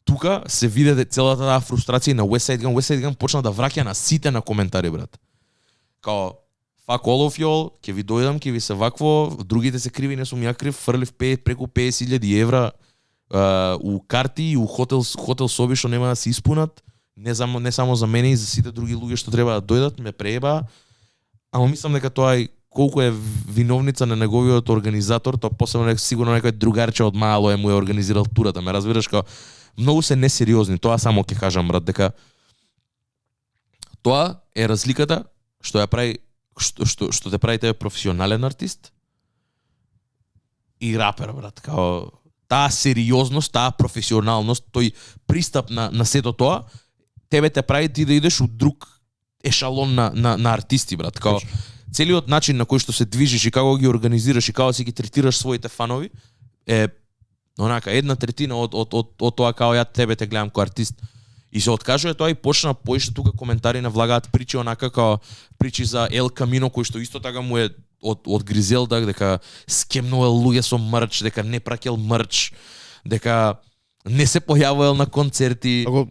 [SPEAKER 2] тука се виде целата таа фрустрација на Westside Gun. Westside Gun почна да враќа на сите на коментари, брат. Као fuck all of y'all, ќе ви дојдам, ќе ви се вакво, другите се криви, не сум ја крив, фрлив преку 50.000 евра у карти и у хотел соби што нема да се испунат, не само за мене и за сите други луѓе што треба да дојдат, ме прееба. Ама мислам дека тоа е колку е виновница на неговиот организатор, тоа посебно сигурно некој другарче од мало му е организирал турата, ме разбираш, као многу се несериозни, тоа само ќе кажам, брат, дека тоа е разликата што ја прави што те прави тебе професионален артист и рапер, брат, као таа сериозност, таа професионалност, тој пристап на сето тоа, тебе те прави ти да идеш у друг ешалон на артисти, брат, као целиот начин на кој што се движиш и како ги организираш и како си ги третираш своите фанови е онака 1/3 од тоа као ја тебе те гледам како артист. И се откажува тоа и почна поише тука коментари навлагаат причи онака као причи за Ел Камино кој што исто така му е од Гризелда дека скемнувал луѓе со мрч, дека не праќал мрч, дека не се појавувал на концерти.
[SPEAKER 1] Ако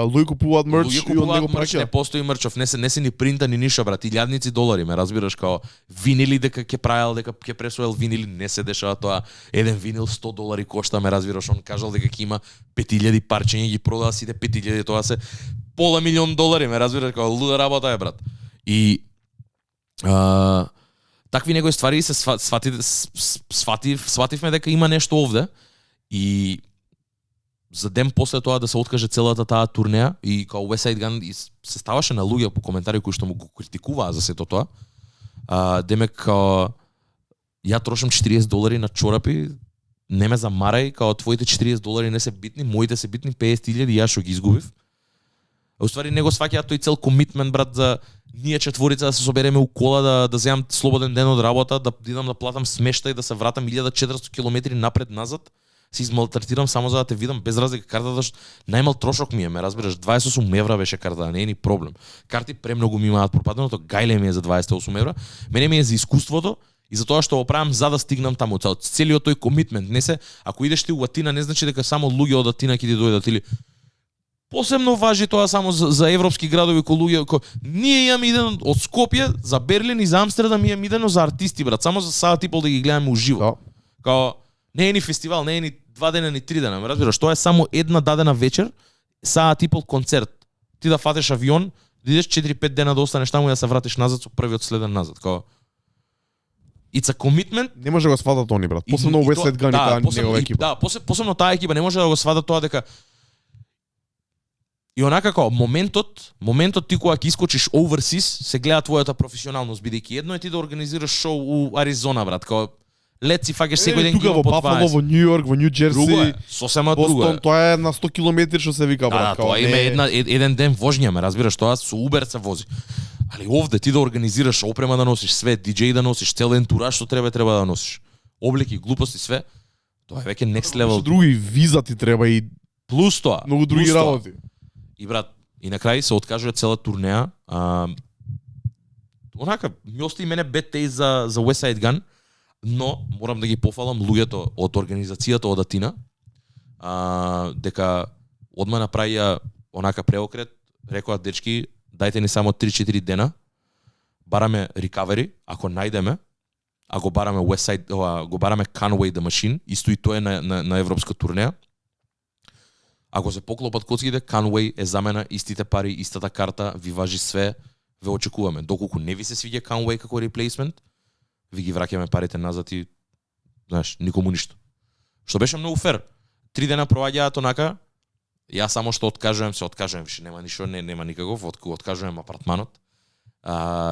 [SPEAKER 1] луѓе купуваат мерч
[SPEAKER 2] Луѓе
[SPEAKER 1] и он
[SPEAKER 2] купуваат
[SPEAKER 1] него
[SPEAKER 2] мрч, не
[SPEAKER 1] праќа.
[SPEAKER 2] постои мрчов, не се ни принта ни ниша брат, илјадници долари, ме разбираш као винили дека ќе правел, дека ќе пресоел винили, не се дешава тоа. Еден винил $100 кошта, ме разбираш, он кажал дека ќе има 5000 парчиња, ги продава сите 5000, тоа се пола милион долари, ме разбираш као луда работа е брат. И такви некои ствари се свативме дека има нешто овде и за ден после тоа да се откаже целата таа турнеја и као West Side Gun се ставаше на луѓе по коментари кои што му го критикуваа за сето тоа. Демек као ја трошам $40 на чорапи, не ме замарај, као твоите $40 не се битни, моите се битни 50.000 и ја што ги изгубив. Уствари не го сваќаат тој цел комитмент брат за ние четворица да се собереме у кола да земам слободен ден од работа, да идам да платам смештај, да се вратам 1400 километри напред назад. Се измалтретирам само за да те видам без разлика картата што најмал трошок ми е, ме разбираш, 28 евра беше картата, не е ни проблем. Карти премногу ми имаат пропаднато, гајле ми е за 28 евра, мене ми е за искуството и за тоа што го правам за да стигнам таму, целиот тој комитмент, не се, ако идеш ти у Атина не значи дека само луѓе од Атина ќе ти дојдат или посебно важи тоа само за европски градови кои луѓе ние имаме идено од Скопје за Берлин и за Амстердам имаме идено за артисти брат, само за Саат Типол да ги гледаме уживо.
[SPEAKER 1] Да.
[SPEAKER 2] Као не е ни фестивал, не е ни 2 дена ни 3 дена, ме разбираш, тоа е само една дадена вечер, Саат Типол концерт. Ти да фатеш авион, да идеш 4-5 дена да останеш таму и да се вратиш назад со првиот следен назад, као it's a commitment.
[SPEAKER 1] Не може да го сватат они брат. Посебно West Side Gun и таа негова екипа.
[SPEAKER 2] Да, посебно таа екипа не може да го сватат тоа дека и онака како моментот ти кога ќе искочиш overseas се гледа твојата професионалност бидејќи едно е ти да организираш шоу у Аризона брат, како лет си фаќаш секој ден
[SPEAKER 1] тука во Бафало, во Њу Йорк, во Њу
[SPEAKER 2] Друго е,
[SPEAKER 1] Џерси,
[SPEAKER 2] сосема друго
[SPEAKER 1] Бостон,
[SPEAKER 2] е.
[SPEAKER 1] тоа е на 100 километри што се вика брат,
[SPEAKER 2] Да, тоа има еден ден вожња, ме разбираш, тоа со Убер се вози. Али овде ти да организираш опрема да носиш све, диџеј да носиш, цел ентураж што треба да носиш. Облеки, глупости, све. Тоа е веќе next level.
[SPEAKER 1] Со други виза ти треба и
[SPEAKER 2] Плюс тоа.
[SPEAKER 1] многу други
[SPEAKER 2] плюс тоа.
[SPEAKER 1] работи.
[SPEAKER 2] И брат, и на крај се откажува цела турнеја. Онака, ми остави мене bad taste за West Side Gun, но морам да ги пофалам луѓето од организацијата од Атина, дека одма направија онака преокрет, рекоа дечки, дајте ни само 3-4 дена, бараме recovery, ако најдеме, а го бараме West Side, го бараме Conway the Machine, исто и тоа е на европска турнеја. Ако се поклопат коцките, Conway е замена, истите пари, истата карта, ви важи све, ве очекуваме. Доколку не ви се свиѓа Conway како реплейсмент, ви ги враќаме парите назад и знаеш, никому ништо. Што беше многу фер. 3 дена проваѓаат онака, јас само што откажувам, више нема ништо, нема никаков, откажувам апартманот.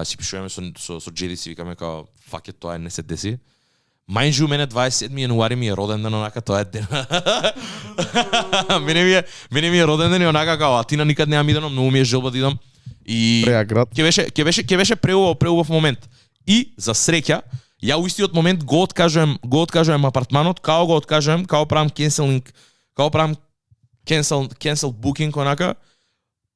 [SPEAKER 2] Си пишуваме со Джеди, си викаме као фак тоа не се деси. Мајнжу мене 27 јануари ми е роден ден, онака тоа е ден. мене ми е роден ден и онака као Атина никад неам идено, многу ми е желба да идам. И
[SPEAKER 1] Преа град.
[SPEAKER 2] ќе беше преубав момент. И за среќа, ја у истиот момент го откажувам апартманот, као правам canceling, cancel booking онака.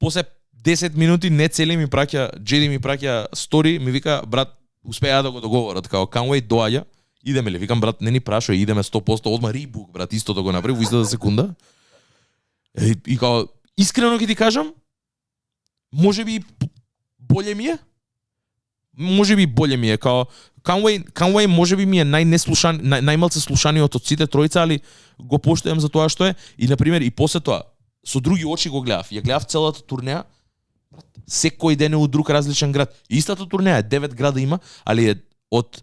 [SPEAKER 2] После 10 минути не цели ми праќа, Джеди ми праќа стори, ми вика брат, успеа да го договорат, као Conway доаѓа, идеме ли? Викам брат, не ни прашај, идеме 100%, одма ребук брат, исто да го направи во истата секунда. И као искрено ќе ти кажам, можеби боле ми е. Можеби боле ми е, као Conway можеби ми е најмалце слушаниот од сите тројца, али го поштувам за тоа што е. И на пример и после тоа со други очи го гледав. Ја гледав целата турнеја. Секој ден е у друг различен град. Истата турнеја е 9 града има, али е од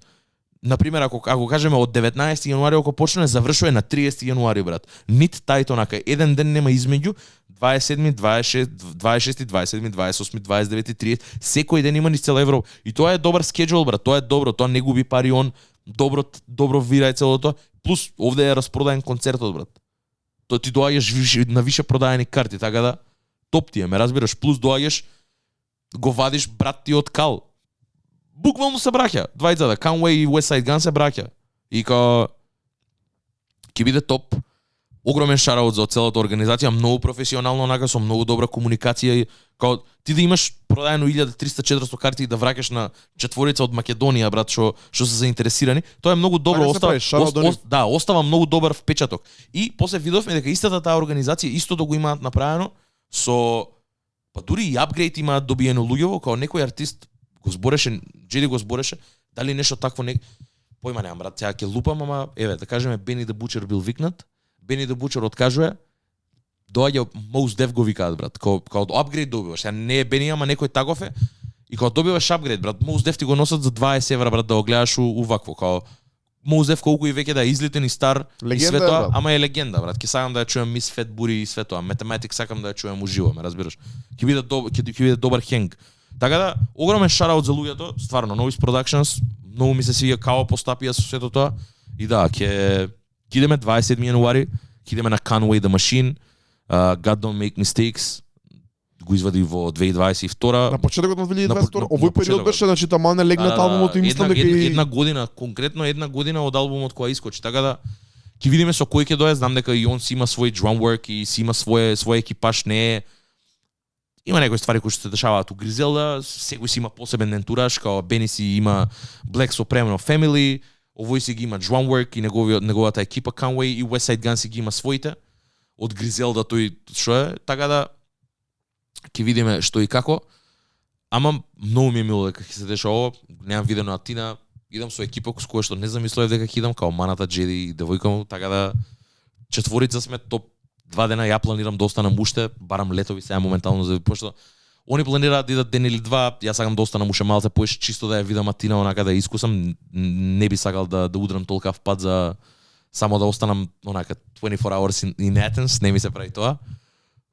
[SPEAKER 2] на пример ако кажеме од 19 јануари ако почне, завршува на 30 јануари брат. Нит тајто онака еден ден нема измеѓу 27, 26, 27, 28, 29, 30. Секој ден има низ цела Европа. И тоа е добар скеџул брат, тоа е добро, тоа не губи пари он, добро вирај целото. Плюс овде е распродаен концертот брат. Тоа ти доаѓаш на више продаени карти, така да топ ти е, ме разбираш, плюс доаѓаш го вадиш брат ти од кал. Буквално се браќа. Двајцата, Conway и West Side Gun се браќа. И ќе биде топ. огромен шараут за целата организација, многу професионално, онака со многу добра комуникација и као ти да имаш продаено 1300-400 карти и да враќаш на четворица од Македонија, брат, што се заинтересирани, тоа е многу добро,
[SPEAKER 1] Така се прави, шараут до нив.
[SPEAKER 2] да, остава многу добар впечаток. И после видовме дека истата таа организација исто да го имаат направено со па дури и апгрейд имаат добиено луѓево, као некој артист го збореше, Джеди го збореше, дали нешто такво појма немам, брат, сега ќе лупам, ама еве, да кажеме Бени да Бучер бил викнат, Бени да Бучер откажува, доаѓа Mos Def го викаат, брат, као апгрейд добиваш. Сега не е Бени, ама некој таков е. И као добиваш апгрейд, брат, Mos Def ти го носат за 20 евра, брат, да го гледаш увакво, као Mos Def колку и веќе да е излитен и стар
[SPEAKER 1] Легенда
[SPEAKER 2] и све
[SPEAKER 1] е,
[SPEAKER 2] тоа,
[SPEAKER 1] брат.
[SPEAKER 2] ама е легенда, брат. Ќе сакам да ја чуем Мис Фет Бури и све тоа. Mathematic сакам да ја чуем уживо, ме разбираш. Ќе биде добар хенг. Така да, огромен шараут за луѓето, стварно, Noise Productions, многу ми се свиѓа као постапија со сето тоа. И да, ќе идеме 27 јануари, ќе идеме на Conway the Machine, God Don't Make Mistakes, го извади во 2022.
[SPEAKER 1] На почетокот на
[SPEAKER 2] На
[SPEAKER 1] 2022, овој период
[SPEAKER 2] почетокот.
[SPEAKER 1] беше, значи таман не легнат албумот и мислам дека и
[SPEAKER 2] една година, конкретно една година од албумот која искочи. Така да ќе видиме со кој ќе дое, знам дека и он си има свој drum work и си има свој екипаж, не е има некои ствари кои што се дешаваат у Гризелда, секој си има посебен ентураж, као Бени си има Black Supremo Family, овој си ги има drum work и неговата екипа Conway и Westside Gun си ги има своите. Од Гризелда тој што е, така да ќе видиме што и како. Ама многу ми е мило дека ќе се деша ово, немам видено Атина, идам со екипа со која што не замислував дека ќе идам, као маната Джеди и девојка му, така да четворица сме топ 2 дена, ја планирам да останам уште, барам летови сега моментално за пошто они планираат да идат ден или два, јас сакам да останам уште малце поише чисто да ја видам Атина онака да ја искусам, не би сакал да удрам толкав пат за само да останам онака 24 hours in Athens, не ми се прави тоа.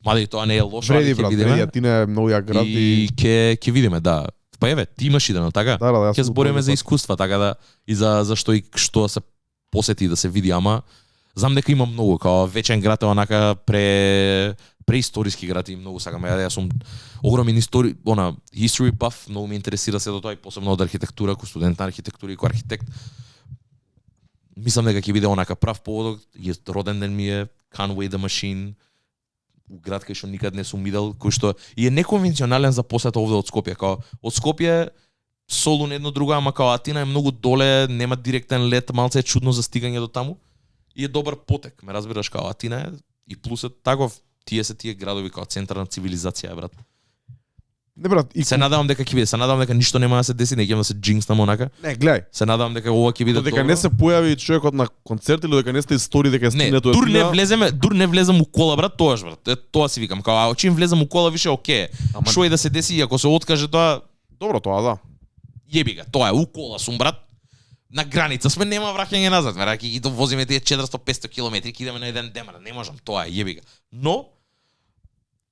[SPEAKER 2] Мада и тоа не е лошо,
[SPEAKER 1] вреди,
[SPEAKER 2] али ќе
[SPEAKER 1] брат,
[SPEAKER 2] видиме.
[SPEAKER 1] вреди, Атина е многу ја град
[SPEAKER 2] И ќе видиме, да. Па еве, ти имаш идено, така?
[SPEAKER 1] Да, јас
[SPEAKER 2] Ќе
[SPEAKER 1] сум
[SPEAKER 2] збориме за
[SPEAKER 1] пат.
[SPEAKER 2] искуства, така да и за што и што да се посети и да се види, ама знам дека има многу, као вечен град е онака преисториски град и многу сакам. Јас сум огромен history buff, многу ме интересира сето тоа и посебно од архитектура, кој студент на архитектура и кој архитект. Мислам дека ќе биде онака прав повод, роден ден ми е Conway the Machine, у град кај што никад не сум видел, кој што и е неконвенционален за посета овде од Скопје, као од Скопје Солун едно друго, ама као Атина е многу доле, нема директен лет, малце е чудно за стигање до таму. И е добар потек, ме разбираш, као Атина е и плюсот таков, тие градови као центар на цивилизација, брат.
[SPEAKER 1] Не, брат, и
[SPEAKER 2] Се надевам дека ќе биде, се надевам дека ништо нема да се деси, не ќе да се джинкснам онака.
[SPEAKER 1] не, гледај.
[SPEAKER 2] Се надевам дека ова ќе биде
[SPEAKER 1] Дека не се појави човекот на концерт или дека не сте истори дека
[SPEAKER 2] Не,
[SPEAKER 1] стигне до
[SPEAKER 2] дур не влезем у кола, брат, тоаш, брат. Тоа си викам, као чим влезем у кола више оке.
[SPEAKER 1] Ама-
[SPEAKER 2] Што и да се деси, и ако се откаже тоа,
[SPEAKER 1] Добро тоа, да.
[SPEAKER 2] јеби ga, тоа е у кола сум, брат. На граница сме, нема враќање назад, ме раки ги довозиме тие 400-500 километри, ќе идеме на еден ден, брат, не можам, тоа е, јеби ga. Но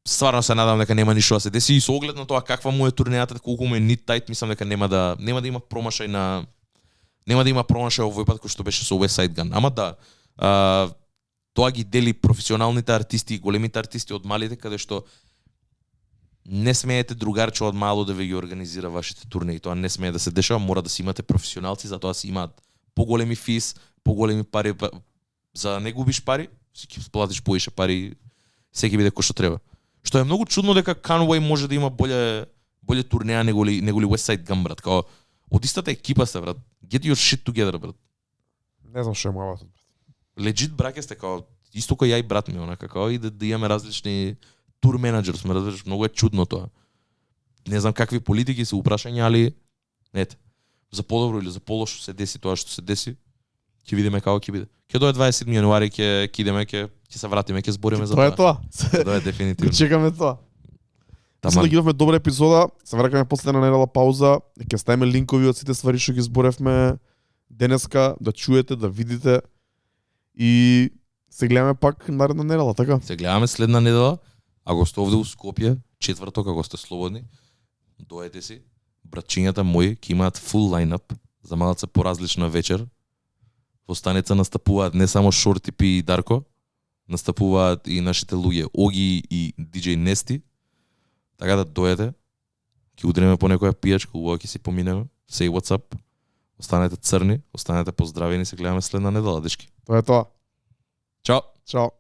[SPEAKER 2] стварно се надам дека нема ништо да се деси и со оглед на тоа каква му е турнејата, колку му е нит тајт, мислам дека нема да има промашај овој пат кој што беше со Westside Gun. Ама да, тоа ги дели професионалните артисти и големите артисти од малите, каде што не смеете другарче од мало да ви ги организира вашите турнеи. Тоа не смее да се дешава, мора да си имате професионалци, затоа си имаат поголеми фис, поголеми пари, за да не губиш пари, си ќе платиш поише пари, секи биде кој што треба. Што е многу чудно дека Conway може да има боле турнеа неголи Westside Gun, брат. Као од истата екипа сте, брат. Get your shit together, брат.
[SPEAKER 1] Не знам што е мојот.
[SPEAKER 2] Legit браке сте, као исто кој ја и брат ми, онака, као и да имаме различни тур менаџер, сме разбираш, многу е чудно тоа. Не знам какви политики се упрашања, али ете, за подобро или за полошо се деси тоа што се деси. Ќе видиме како ќе биде. Ќе дое 27 јануари, ќе идеме, ќе се вратиме, ќе збориме за
[SPEAKER 1] Тоа е
[SPEAKER 2] тоа.
[SPEAKER 1] тоа.
[SPEAKER 2] Тоа е дефинитивно.
[SPEAKER 1] Чекаме тоа. Мислам
[SPEAKER 2] Таман.
[SPEAKER 1] да ги имавме добра епизода, се враќаме после една недела пауза, ќе ставиме линкови од сите ствари што ги зборевме денеска, да чуете, да видите и се гледаме пак наредна недела, така?
[SPEAKER 2] Се гледаме следна недела. Ако сте овде у Скопје, четврток, ако сте слободни, дојдете си. Братчињата мои ќе имаат full line-up за малце поразлична вечер. Во станица настапуваат не само Шорти Пи и Дарко, настапуваат и нашите луѓе Оги и DJ Нести. Така да дојдете, ќе удриме по некоја пијачка, убаво ќе си поминеме. Say what's up. Останете црни, останете поздравени, се гледаме следна недела, дечки.
[SPEAKER 1] Тоа е тоа.
[SPEAKER 2] Чао!
[SPEAKER 1] Чао.